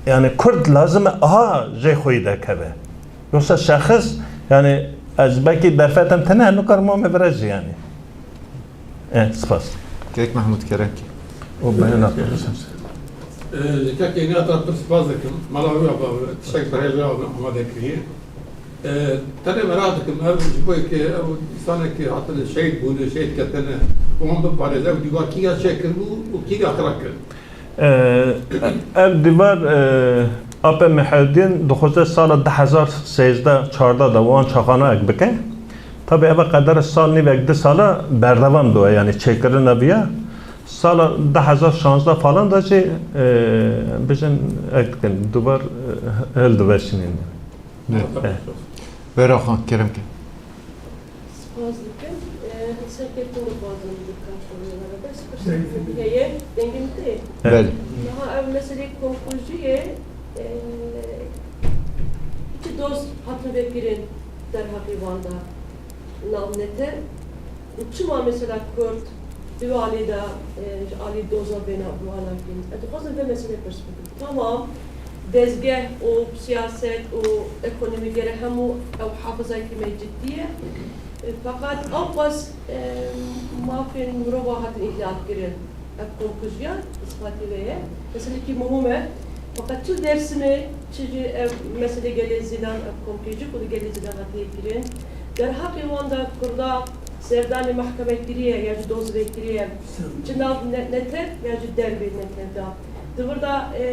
Yani Kurd lazim e aha jê xweyî derkeve. Yoksa şexs, yani ez belkî derfetim tine, nûkar mame vira jî yani. E, spas. Kek Mehmûd Kerem ki. O beni ne yapıyorsun? Ee, Kek Engin Atan pir spas dikim. Mala wî ava, tiştek berê wî ava amade kiriye. Ee, tenê merak dikim, ev ji bo ki ev insanekî hatine şehîd bûne, şehîd ketine, wan biparêze, ev dîvar kîga çêkiribû û kîga xira kir? Ee, ev dîvar, e, Apê Mihedîn dixwaze sala du hezar sêzdeh çardeh de wan çaxana ek bike. Tabi eva qedera sal nîvek du sala berdewam diwe, yani çêkirina viya. Sala du hezar şanzdeh falan de jî, e, bijin ek dikin, dîvar, e, hildiveşînin. Ne? E. Vera xan, kerem ke. Spas dikim. E, serkeftin dixwazim bi karşılayana ve bes pirsek heye, dengê min tê. Belê. Niha ev meselê komkujiyê, e, çi doz hatin vekirin derheqê wan de nav neter û çima mesela Kurd di wê alî de, e, ji alî doza bêna bi wan nakin? Ez dixwazim vê meselê pirs bikim. Tamam, dezgeh û siyaset û ekonomî gere hemû ew hafizayekî me cidî ye. E, feqet ewqas, e, mafên mirova hatin îhlal kirin. Ev komkujiya îspatî vê ye. Meselekî muhim e. Feqet çi Dêrsimê, çi jî ev meselê gelê Zîlan, ev komkujî ku li gelê Zîlan hatiye kirin. Derheqê wan de Kurda serdanê mehkeme kiriye ya jî dozve kiriye, çi nav ne-, netev ya jî dervê netev de. Di vir de, e,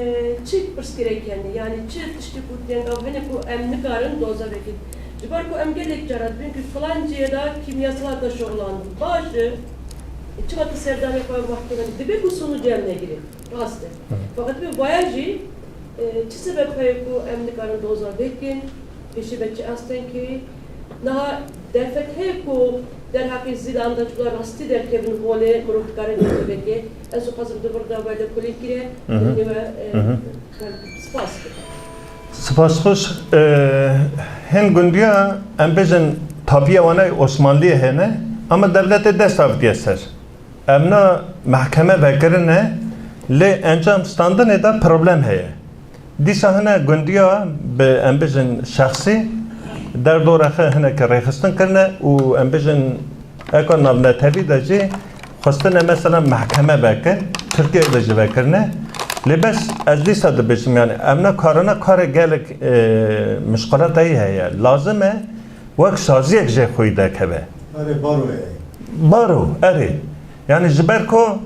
çi pirsgirêk hene, yanî çi tiştê ku tênga hene ku em nikarin doza vekin. Ji ber ku em gelek cara dibên ku filan cihê de kîmyasal hate şoxlandin. Baş e, çima tu serdanê xwe mehkeme dibê ku sonucê em negirê? Rast e. Hı. Feqet bi vaya jî, e, çi sebeb heye ku em nikarin doza vekin? Pêşî me çi asteng kirî? Niha derfet heye ku derheqê Zîlan de çula rastî derkevin holê, mirov dikare vê veke. Ez dixwazim di vir de we lêkolîn kire, Hı hı. Nî we, e, Hı hı. Spas dikim. Spas xweş. E, hin gundiya, em bêjin, tabiya wana Osmanliyê hene, ama devletê dest avitiye ser. Em na mehkeme vekirine, lê encam standinê de problem heye. Dîsa hine gundiya bi, em bijin, şexsî derdorexê hinekî rêxistin kirine û, em bijin, eka navnetewî de jî xwestine mesela mehkeme vekin, Tirkiye de jî vekirine. Lê bes ez dîsa dibêjim, yani em na karine karê gelek, e, mişqalateyî heye. Lazim e wek saziyek jê xweyî derkeve. Erê, baro ye. Baro, erê. Yani ji ber ku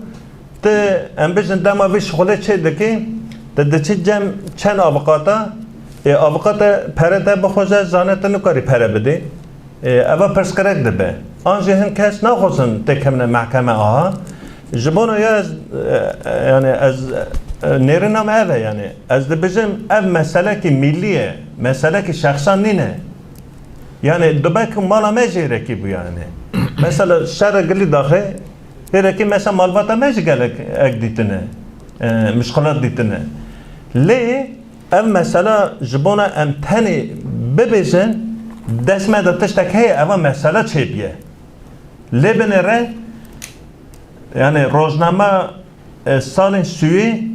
tu, em bêjin, dema vê şixulê çê dikî, tu diçî cem çend avukata, ê, avukata pere te bixwaze, zane tu nikarî pere bidî. Ê, eva pirsgirêk dibe. An jî hin kes naxwazin têkevine mehkeme aha. Ji bona ya ez, e, e, yani ez, e, nêrîna me ev e yani. Ez dibêjim ev meselekî mîlî ye, meselekî şexsan nîne. Yani dibe ku mala me jê rekî bû yani. Mesela şerê gilî daxê, hêrekî mesela malbata me jî gelek ek dîtine, e, mişkilat dîtine. Lê ev mesela ji bona em tenê bibêjin, dest me de tiştek heye, eva mesela çêbiye. Lê binêre, yani rojnama E, salên suyî,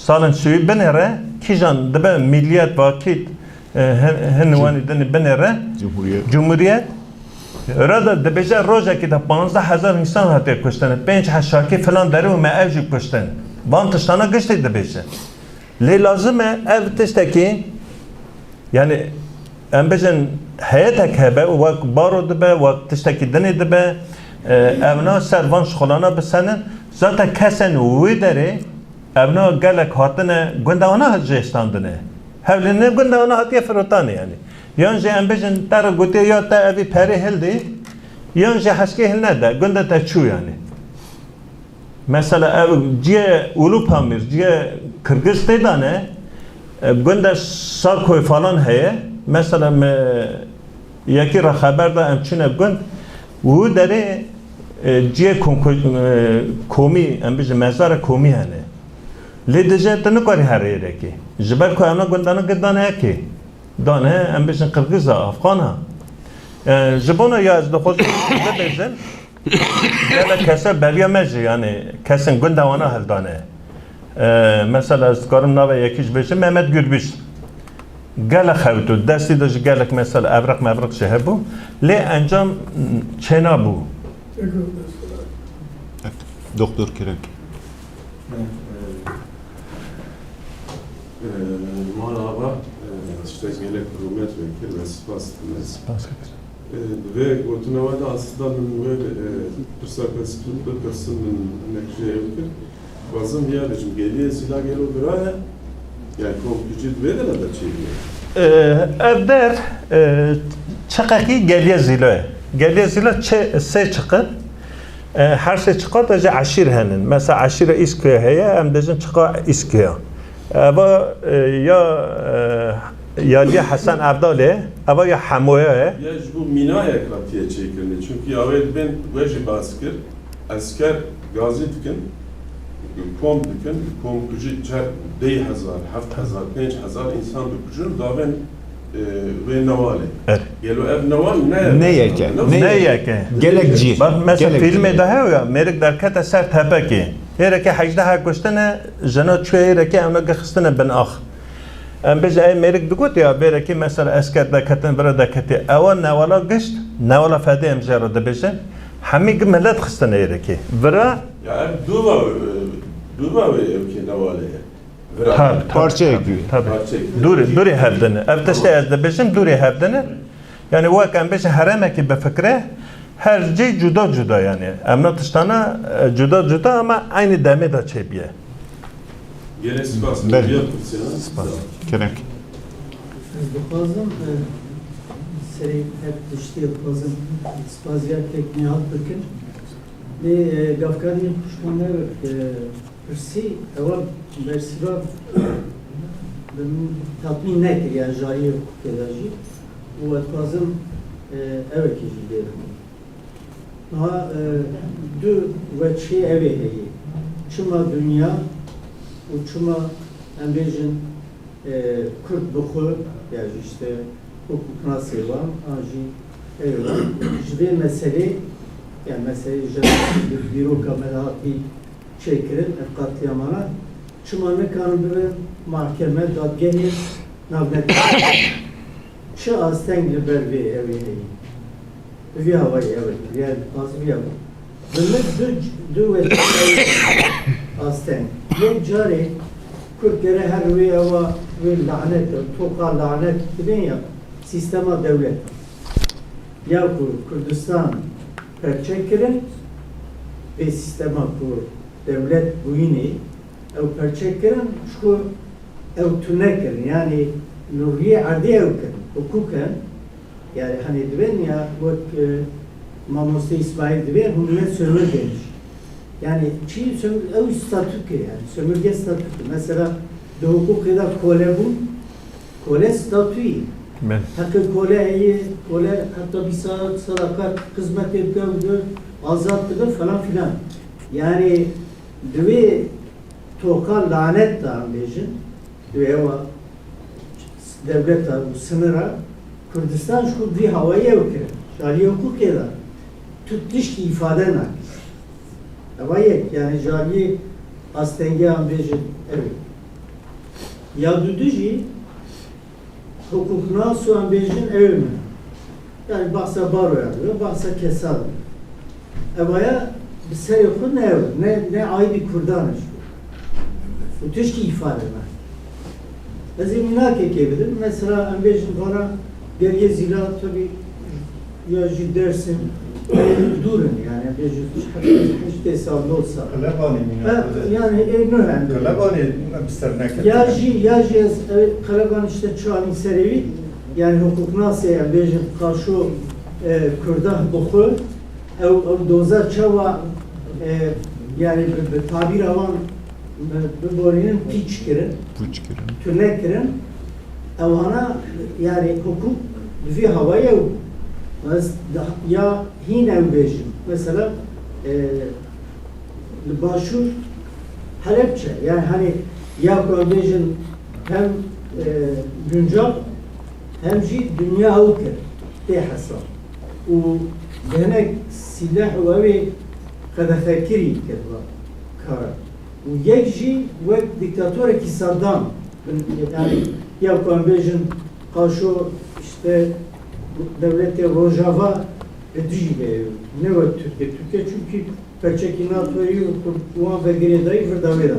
salên suyî binêre, kîjan dibe mîliyet, vakît, e, hin, hin Cumhuriyet. Wanî dinî binêre. Cumhuriyet. Cumhuriyet. Rada dibêje rojekî de panzdeh hezar însan hatiye kuştin. Pênc heşakî filan derê û me ev jî kuştin. Van tiştana giştî dibêje. Lê lazim e ev tiştekî Yani, em bêjin heyetek hebe, wek baro dibe, wek tiştekî dinê dibe, e, evna ser van şixulana bisenin, zaten kesên wê derê evna gelek hatine gunda wana jêstandine. Hewlîne gunda wana hatiye firotanê yani. Yan jî em bêjin te re gotiye ya te evî perê hildî, yan jî heskê hilnede, gunda te çû yani. Mesela ev cihê Ulu Pamir, cihê Kirgiz tê de ne, E, gund de Sarkoyê falan heye. Mesela me yekî re xeber da em çûne gund. Û derê, e, ciyê kom-, e, komî, em bijin mezara komî hene. Lê dije tu nikarî herê êrekê. Ji ber ku em na gundana girdan heke. Dane, em bijin Qirgiza, Afxana. E, ji bona ya ez dixwazim bibêjim, gelek kese beriya me jî, yani kesên gunda wana hildane. E, mesela ez dikarim navê yekî jî bêjim, Mehmet Gürbüz. Gelek xewt û destî de jî gelek mesela evriq mevriq jî hebû. Lê encam çênabû. Doktor Kerem. Ee, e, Mala Ava, e, tiştek gelek rûmet vekir ve spas dime. Spas dikir. E, di vê gotina we de aslında min wê, e, pirsa felsefî bipirsim, min hinek jê ew kir. Dixwazim viya bêjim, Geliyê Zîla gelo vira ye? Yani komkucî di vê dene de çêbûye? E, ev der, e, çiqekî Geliyê Zîla ye. Geliyê Zîla çi-, sê çiq in. E, her sê çiqa de jî eşîr henin. Mesela eşîra Îskoyê heye, em dibêjin çiqa Îskoya. Eva, e, ya, e, Yaliya Hesen Evdalê, eva ya Hemoya ye. Ya ji bo mînayek re tiye çêkirinê. Çünkü ya wê dibên we jî bas kir, esker gazî dikin, kom dikin, komkujî çer deh hezar, heft hezar, pênc hezar însan dikujin, davên, e, wê newalê. Er. Gelo ev newal ne Ne yeke, ne ne yeke. Gelek cî. Bak mesela Gelek filmê cî. De heya, mêrik derkete ser tepekê. Hêrekê hejdeh kuştine, jina çûye hêrekê, em gixistine bin ax. Em bêje, ey mêrik digot ya, vêrekê mesela esker deketin, vira deketê. Ewa newala gişt, newala fedê em jê re dibêjin. Hemî gi millet xistine hêrekê. Vira Ya ev dûva, e, dûva wê ew kê newalê ye. Vira. Tabii, tabii, Parçeyek tabii, wî. Tabii. Parçeyek. Dûrê, dûrê hevdine. Ev tiştê ez dibêjim, dûrê hevdine. Yani wek em bêjin herêmekî bifikre, her cî cuda cuda yani. Em na tiştana, e, cuda cuda ama aynı demê de çêbiye. Gelek spas. Belê. Diya pirsiyana. Spas. Kerem. Ez dixwazim, e, serê her tiştê dixwazim spasiya kek Nihal bikim. Lê, e, gavkarî xuşkan ne, e, pirsî, ewa bersîva bi min tatmîn nekir, yani jariyê hukukê de jî. Û ez dixwazim, e, ewekî jî lê bikim. Niha, e, du weçhê ew ê heye. Çima dinya û çima em bêjin, e, Kurd bi xwe, ya jî işte hukuknasê wan, an jî ew wan. Ji vê meselê, ya meselê jenosidê dîroka me de hatî çêkirin, ev qetlîamana, çima nikarin bibin mahkeme, dadgehê navnetewî? Çi asteng li ber vê ew ê heye? Bi vî hawayî ew ê, yani dixwazim vî hawayî. Bi min du, du wetî asteng. Yek carê Kurd gere her wê ewa wê lanet, toqa lanet dibên ya, sîstema dewlet. Ya ku Kurdistan perçe kirin, vê sîstema ku dewlet bûyînê, ew perçe kirin, ji ku ew tune kirin. Yani li rûyê erdê ew kirin. Hukuken, yani hani dibên ya wek, e, mamoste Îsmaîl dibê, hûn ne sömürgeymiş. Yani çi sömür-, ew statü ki yani, sömürge statüsü. Mesela di hukukê de kole bûn, kole statüyî. Belê. Heqê kole heye, kole heta bîst saet, sadakat, xizmetê bike û azad dibe falan filan. Yani di vê toqa lanet de em bêjin, di wê ewa dewleta û sinira Kurdistan ji xwe vî hawayî ew kirin. Ji aliyê hiqûqê de tu tişkî îfade nakî. Eva yek, yani ji aliyê astengiya em bêjin ew ê. Ya dudu jî, hukuknaso em bêjin ew ê min. Yani bahsa baroya dibe, bahsa kesa dibe. Evaya bi serê xwe ne ew, ne, ne aîdî Kurdan e ji bo. Û tişkî îfade nake. Ez ê mînakekê bidim. Mesela em bêjin vana Geliyê Zîla, tabii, ya jî Dersim, dûr in, yani, em bêjin heştê sal, nod sal. Qelebanê mîna Ha, xwe de. Yani, ê nuh em bêjin. Qelebanê em bi ser neketin. Ya jî, ya jî ez, e, Qeleban işte çanî serê wî, yani, hukuknasê em bêjin, qarşo, e, Kurda bi xwe, ew, ew doza çawa, e, yani, bi, bi tabîra wan biborînin, pîç kirin, pûç kirin, tune kirin. Ewana, yani, hukuk bi vî hawayê û ez da-, ya hîn ew bêjin. Mesela, e, li Başûr Helepçe, yani, hani, ya ku em bêjin hem, e, Guncal hem jî dinya ew kir tê hesab. Û bi hinek sîleh û ew ê qedexekirî kir va kara. Û yek jî wek dîktatorekî Saddam, yani, ya ku em bêjin qaşo, işte, dewletê Rojava li dijî vê ye, ne wek Tirkiye. Tirkiye çunkî perçekî NATOyê û wan vegirê dayî vir da wê de.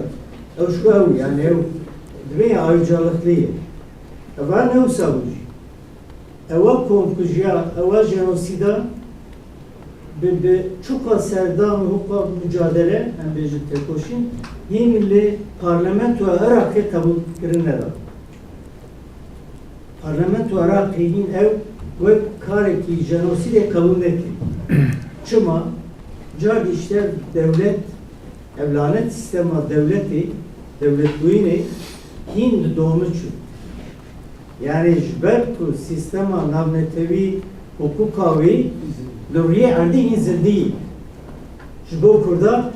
Ew ji ku ew, yani, ew dibê ya ayrıcalıklıyê. Eva ne wisa bû jî. Ewa komkujiya, ewa jenosîda bi, bi çuqa serdam û hiqa mucadele, em bêjin tekoşîn, hîn li parlamentoya Iraqê qebûl kirin neda. Parlamentoya Iraqê hîn ew wek karekî jenosîdê qebûl nekir. Çima? Car dî işte dewlet, ev lanet sîstema dewletê, dewletbûyînê hîn li domi çû. Yani ji ber ku sîstema navnetewî, hiqûqa wî li rûyê erdî hîn zindî ye. Ji bo Kurda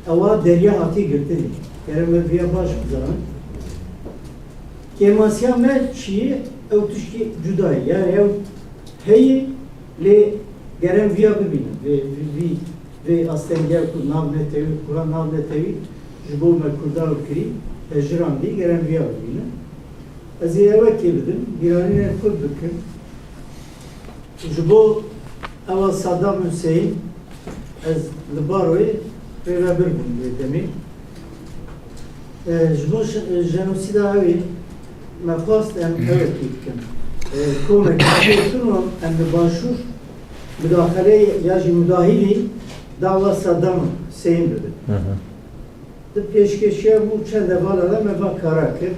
ewa derya hatî girtinê. Gere me viya baş bizanin. Kêmasiya me çi ye? Ew tişkî cuda ye. Yani ew heye, lê gere em viya bibînin. Vê, vê, vê, vê astengiya ku navnetewî, kura navnetewî ji bo me Kurda ew kirî, hejirandî, gere em viya bibînin. Ez ê ewekê bidim, bîranînên xwe bikim. Ji bo ewa Saddam Hussein, ez li Baroyê rêvebir bûm vê demê. E, ji bo ş-, jenosîda ew ê me xwest em ewekê bikin. E, komekî tun em li Başûr mudaxeleyê ya jî mudahîlî dawa Saddam Hussein bibin. Hı hı. Di pêşkêşiya bû çend hevala de me va kara kir.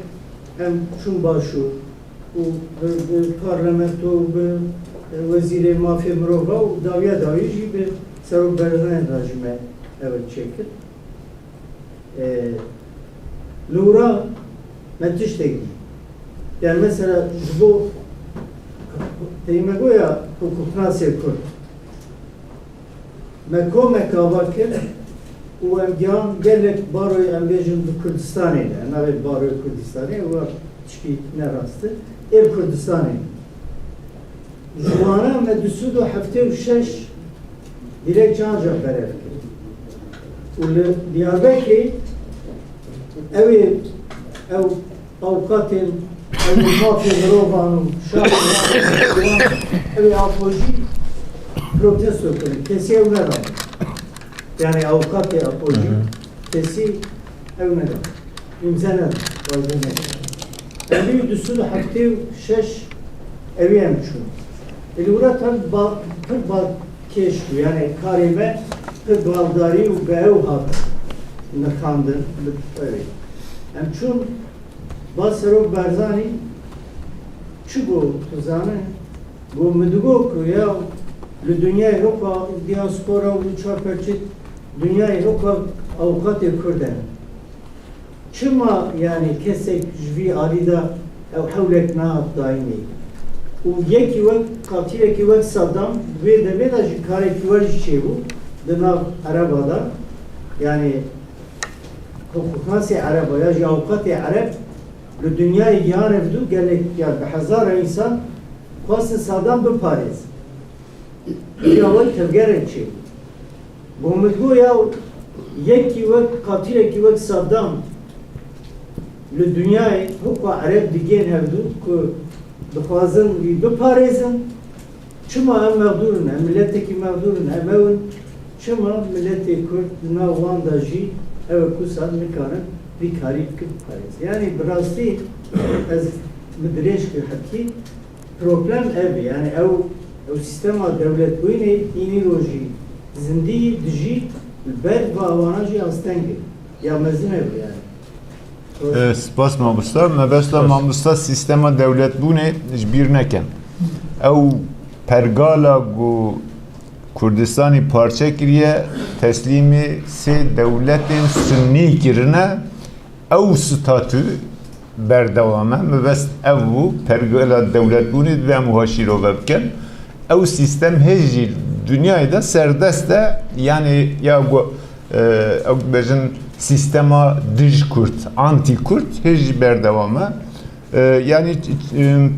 Em çûn Başûr û bi, bi parlamento û bi, e, wezîrê mafê mirova û dawiya dawî jî bi Serok Barzanî re jî me ev çêkir. E, li wira me tiştek dî. Yani mesela ji bo teyî me goya hukuknasê Kurd. Me komek ava kir û em gihan gelek baroyê em bêjin di Kurdistanê de, em navê baroyê Kurdistanê, ew tişkî ne rast e, ê Kurdistanê. Ji wana me du sed û heftê û şeş dilekçe anca berev kir. Û li Diyarbekirê ew ê, ew Avukatên, ew mafê mirovan û şaxê wan, ew ê apojî protesto kirin. Kesî ew neda. Yani avukatê apojî, Hı hı. Kesî ew neda. Îmze neda. Razî neda. Em ê du sed û heftê û şeş ew ê em çûn. Ê li wira tan ba-, pir ba-, kêş bû. Yani karê me pir baldarî û bi ew hat nirxandin. Bi ew ê. Em çûn Ba Serok Barzanî çi got, tu zane? Got, min digot ku ya li dinyayê hiqwa diaspora û çarperçît dinyayê hiqwa avukatê Kurd e. Çima, yani, kesek ji vî alî de ew hewlek nehat dayînê? Û yekî wek, qatilekî wek Saddam, di wê demê de jî karekî wer jî çêbû di nav Ereba de. Yani, Hukuknasê Ereb ya jî avukatê Ereb li dinyayê gihan ev du gelek, ya bi hezara însan xwestin Saddam biparêzin. Ya wek tevgerek çêbû. Bo min got ya yekî wek, qatilekî wek Saddam li dinyayê hiqwa Ereb digên hevdu ku dixwazin wî biparêzin. Çima em mexdûr in, em miletekî mexdûr in, em ew in, çima miletê Kurd di nav wan de jî ew ê ku sal nikarin vî karî bikin biparêzin? Yanî bi rastî ez min dirêj kir hetî problem ev e. Yanî ew, ew sîstema dewletbûyînê hînî rojî zindî dijî li ber va wana jî asteng e. Ya mezin ev e yanî. E, spas mamosta. Mebesta Spas. Mamosta sîstema dewletbûnê ji bîr nekin. Ew pergala ku Kurdistanî parçe kiriye, teslîmê sê dewletên sunnî kirine. Ew statû berdewam e, mebest ev bû, pergala dewletbûnê divê em wiha şîrove bikin. Ew sîstem hê jî dinyayê de serdest e, yanî ya ku, e, ew dibêjin sîstema dij Kurd, anti Kurd hê jî berdewam e. E, yanî, e,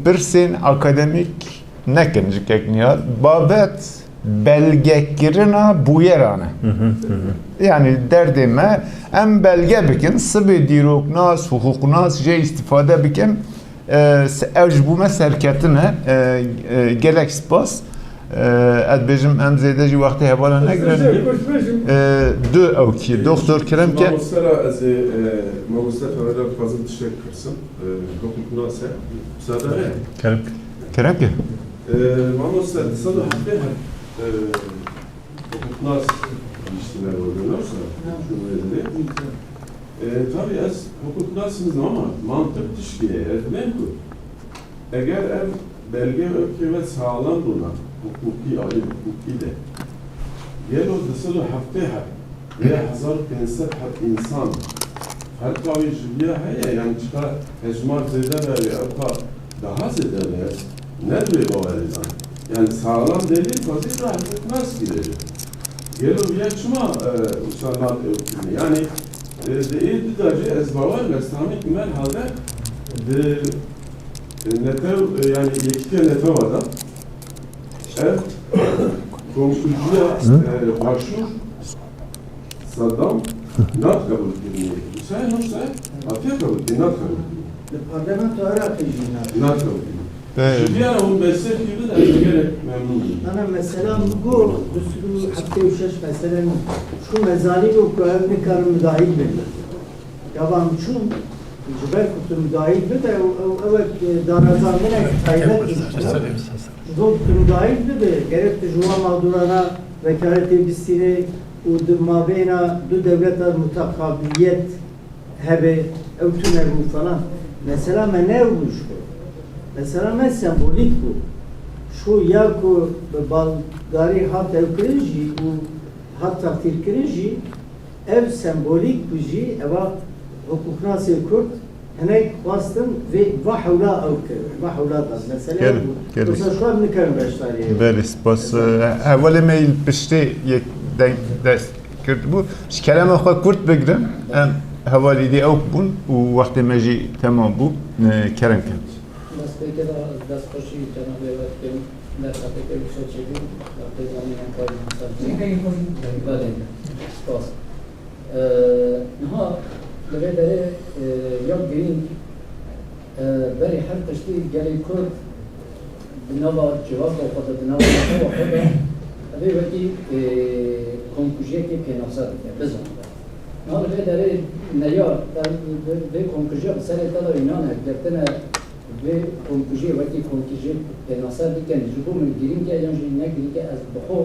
pirsên akademîk nekin ji kek Niyar. Babet belgekirina bûyeran e. Hı hı, hı hı. Yanî derdê me, em belge bikin, sibê dîroknas, hiqûqnas jê îstîfade bikin. E, se-, ew ji bo me serketin e. E, e, gelek spas. E, ez dibêjim, em zêde jî wextê hevala negirin. E, du ew kî, Doktor Kerem ke. Mamoste ra ez ê, e, mamoste Ferhat dixwazim tiştek pirsim. E, hiqûqnas e. Müsaade e? Kerem ke. Kerem ke. E, mamoste, di sed û heftê heft, e, hiqûqnas gihiştine wergirina wisa, şûn wê dinê. E, tabî ez hiqûqnas nizim ama mantiq tişkî ye. Ez dibêm ku eger ev belge ew kêve saxlem bûna, hiqûqî, alî hiqûqî de, gelo di sed û heftê heb vê hezar û pênc sed heb însan ferqa wî ji viya heye, yanî çiqa hejmar zêde be, wê ewqa daha zêde be, ez ne di wê bawerê de. Yanî saxlem delîl xwezî da hiqûqnas girêje. Gelo viya çima, e, wisa nat ew kirinê? Yanî, e, di ê di de jî ez bawer me, Sami Kemal Halder di, e, netew, e, yanî yekîtiya netewa de ev komşucuya, e, Başûr Saddam nat qebûl kirinê. Wisa nat, wisa hatiye qebûl kirin, nat qebûl kirin. Li parlamento Iraqê jî nat. Nat qebûl kirin. Be- Ji vî re hûn bersiv kî bide, ez gelek memnûn bûm. Ana mesela min got, du sed û heftê û şeş mesela min. Çû mezanîn û ku ev nikarin midahîl bin. Gava min çûn, ji ber ku tu midahîl bibe, ew, ew, ew ek, e, darazanenek taybet bû. Ji bo ku tu midahîl bibe, gerek tu ji wan mexdûrana vekaletê bistînê û di mabeyna du dewleta muteqabiliyet hebe, ew tune bû falan. Mesela me ne ew bû ji xwe. Mesela me sembolîk bû. Şu ya ku bi baldarî hat ew kirin jî û hat takdîr kirin jî, ev sembolîk bû jî, eva hiqûqnasê Kurd hinek xwestin vê, va hewla ew kir, va hewla da. Mesele Gelin, ew bû. Gelin. Mesela şu an nikarin beşdarî ew. Belê, spas. Mesela. E, hevalê me yî li piştê yek deng dest Kirdibû. Ji kerema xwe kurt bigrin, em hevalî dê ew bûn û wextê me jî temam bû. Kerem kin. Destpêkê de destxweşî cenabê we dikim. Derfeteke wisa çêbû, wextê zanî em xwe Belê. Spas. Eee, niha li vê derê, eee, ya girîng, eee, berî her tiştî gelê Kurd di nava civaka xwe de, di nava netewa xwe de, ev ê wekî, eee, komkujiyekê pênase dike, bizanibe. Niha li vê derê neyar, ev, vê, vê komkujiya bi serê te de înane, girtine, vê komkujiyê wekî komkujiyê pênase dikin, ji bo min girîng e yan jî ne girîng e, ez bi xwe,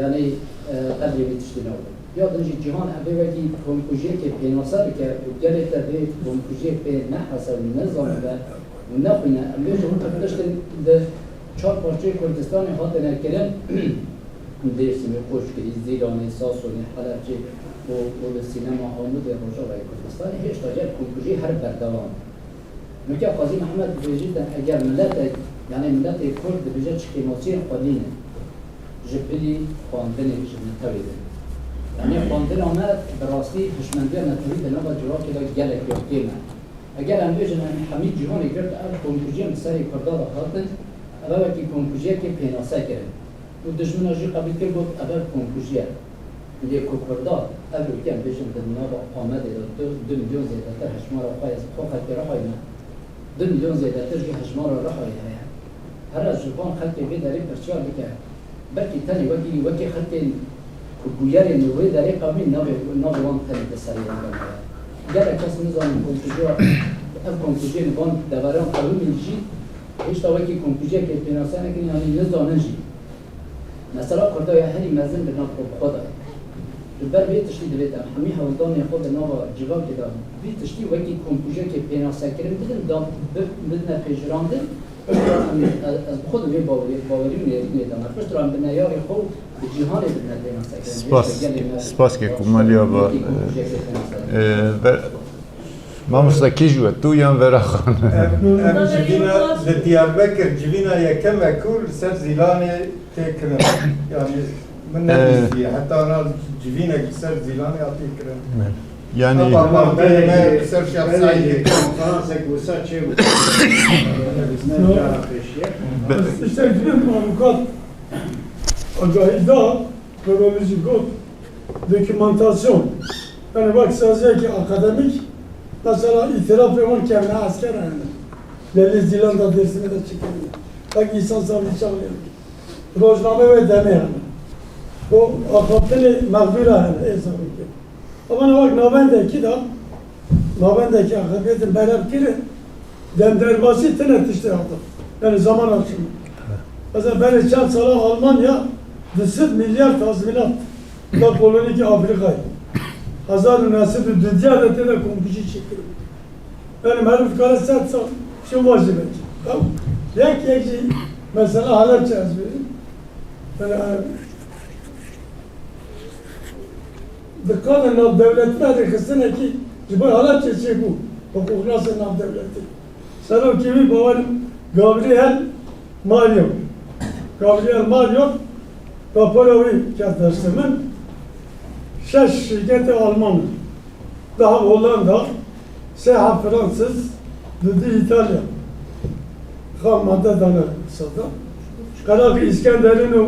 yanî, e, qedrê vê tiştî nabim. Ya din jî cîhan ev ê wekî komkujiyekê pênase dike û gelê te vê komkujiyê pê nehese û nezanibe û nexwîne. Em bêjin ev tiştên li çar parçeyê Kurdistanê hatine kirin, Dêrsimê, Qoçgirî, Zîlanê, Sasonê, Helebçê û, û li sînema Amûdê Rojavayê Kurdistanê hêşta gel komkujî her berdewam e. Weke Qazî Mehmed dibêjîte, eger miletek, yanî miletê Kurd dibêje çi kêmasiyên xwe nîne, ji bilî xwendinê, ji netewê de. Yanî xwendina me bi rastî hişmendiya netewî di nava civakê de gelek ya kêm e. Eger em bêjin em hemî cîhanê girt ev komkujiyên bi serê Kurda de hatin, ev wekî komkujiyekê pênase kirin. Û dijmina jî qebûl kir, got, ev ev komkujî ye. Lê ku Kurda, ev û kem bêjin di nava Amedê de du, du milyon zêdetir hejmara xwe ye, xwe xelkê Rihayê ne. Du milyon zêdetir jî hejmara Rihayê heye. Here ji van xelkê vê derê pirsiyar bike. Belkî tenê wekî, wekî xelkên ku bûyerên li wê derê qewimîn navê, navê wan tenê di serê wan de maye. Gelek kes nizanin komkujiya, ev komkujiyên van deveran qewimîn jî hêşta wekî komkujiyekê pênase nekin, yanî nizanin jî. Mesela Kurda ya herî mezin li nav xwe bi xwe de ye. Ji ber vê tiştî divêt em hemî hewldanên xwe di nava civakê de vî tiştî wekî komkujiyekê pênasekirin bidin, da bi-, bidine pejirandin, piştre em, ez, ez bi xwe di vê bawerî, bawerî û nêrînê de me. Piştre em bi neyarê xwe û bi cîhanê bidine pênasekirin. Spas, Hêşta gelê me spas ke ku maliya ba, wekî komkujiyekê pênasekirin. E, ve- Mamosta kî ji we, tu yan Vera Xan? Ev, ev civîna li Diyarbekir civîna yekem e ku li ser Zîlanê tê kirin. Yani min nebîstiye. Heta na civînek li ser Zîlanê hatî kirin. Yani Heta Mardinê me li ser Şêx Seîdê kirin. Konferansek wisa çêbû. Ne cara pêşiye. Be- Îşte gidin avukat agahî da, kronolojî got, dokümantasyon. Yani bak saziyekî akademik, mesela îtirafê wan kevne esker yani. Belli Zîlan da Dêrsimê de çekildi. Bak insan savcı çağırıyor. Rojname ve demê yani. O akatini mağdura yani. Ê savcı. Ama ne bak navendeki da, navendeki akademiyetin beraber kirin. Dem derbasî tine tiştê hata. Yani zaman aşımı. Mesela berê çend sala Almanya du sed milyar tazminat da kolonîkî Afrîkayê. Hezar û neh sed û du de tê de komkujî çêkiribû. Yani meriv dikare sed sal şi vajî belkî. Tamam. Yek yek jî mesela Halepçe ez bêjim. Yani, Dikane navdewletî ve rêxistinekî ji bo Halepçe çêbû, hiqûqnasên navdewletî. Serokê wî bawerim Gabriel Mario. Gabriel Mario, rapora wî ket destê min. Şeş şirketê Alman in. Daha Hollanda, sê heb Fransız, du di Îtalya. Xam madde dane sata. Qeraxî Îskenderîn û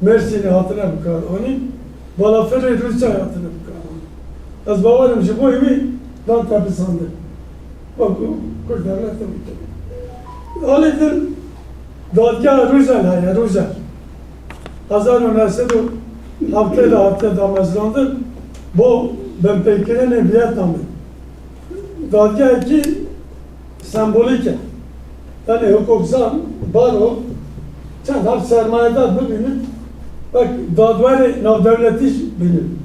Mêrsînê hatine bikaranîn, balafirê Rûsyayê hatine bikaranîn. Ez bawerim ji bo wî dan tepisandin. Wekû Kurd dewlete wî kirî. Alî din dadgeha Rûzel heye, Rûzel. Hezar û neh sed û heftê de hatiye damezrandin bo binpêkirinê Vietnamê. Dadgehekî sembolîk e. Yani hukukzan, baro, çend heb sermayedar bibînin, wek dadwerê navdewletî jî bînin.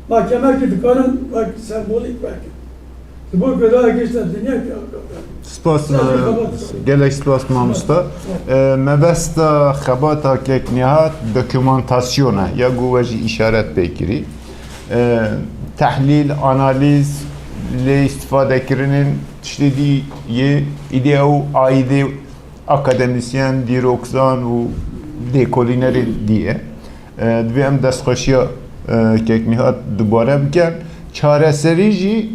Mahkemekî dikarin wek sembolîk vekin. Ji bo ku raya gişta dinya ki Spas, gelek spas mamosta. E, mebesta xebata kek Nihat dokumantasyon e, ya ku we jî îşaret pê kirî. E, tehlîl, analîz, lê îstifadekirinên tiştê dî yê îdî ew aîdê akademîsyen, dîrokzan û lêkolînerên dî ye. E, divê em destxweşiya, e, kek Nihat dubare bikin. Çareserî jî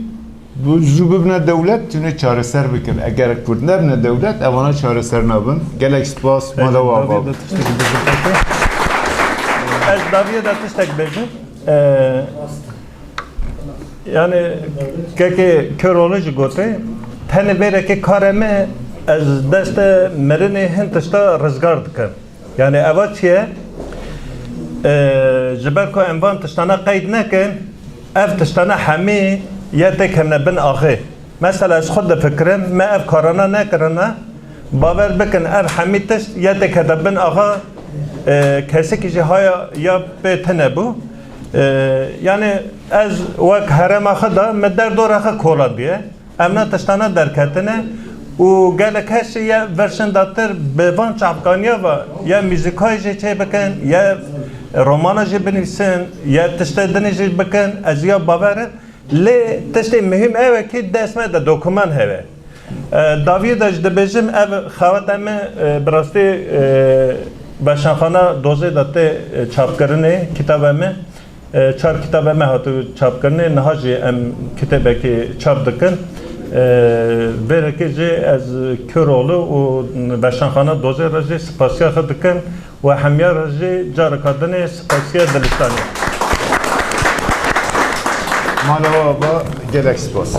bi-, zû bibine dewlet, tune çareser bikin. Eger Kurd nebine dewlet, evana çareser nabin. Gelek spas, mala we ava. Ez daviyê de tiştek bêjim. Ee, yani kekê Köroğlu jî gote, tenê vêrekê karê me ez destê mirinê hin tişta rizgar dikim. Yani eva çi ye? Ee, ji ber ku em van tiştana qeyd nekin, ev tiştana hemî ye têkevne bin axê. Mesela ez xwe difikirim, me ev karana nekirina, bawer bikin ev hemî tişt ye têkevne bin axa, e, kesekî jî haya ya pê tune bû. E, yani ez wek herêma xwe de me derdora xwe kolandiye. Em ne tiştana derketine û gelek kes jî ye verşindatir bi van çavkaniya ve ye muzîkayê jî çê bikin, ye romana jî binivîsin, ye tiştê dinê jî bikin, ez ya bawer im. Lê tiştê muhîm ew e kî dest me de dokuman hebe. E, daviyê de jî dibêjim, ev xeweta me, e, bi rastî, e, Weşanxana Dozê de tê, e, çapkirinê kitaba me. E, çar kitaba me hatibû çapkirinê, niha jî em kitêbekê çap dikin. E, vêrekê jî ez Köroğlu û Weşanxana Dozê re jî spasiya xwe dikim. We hemî re jî careka dinê spasiya dilîşanê. Mala we ava, gelek spas.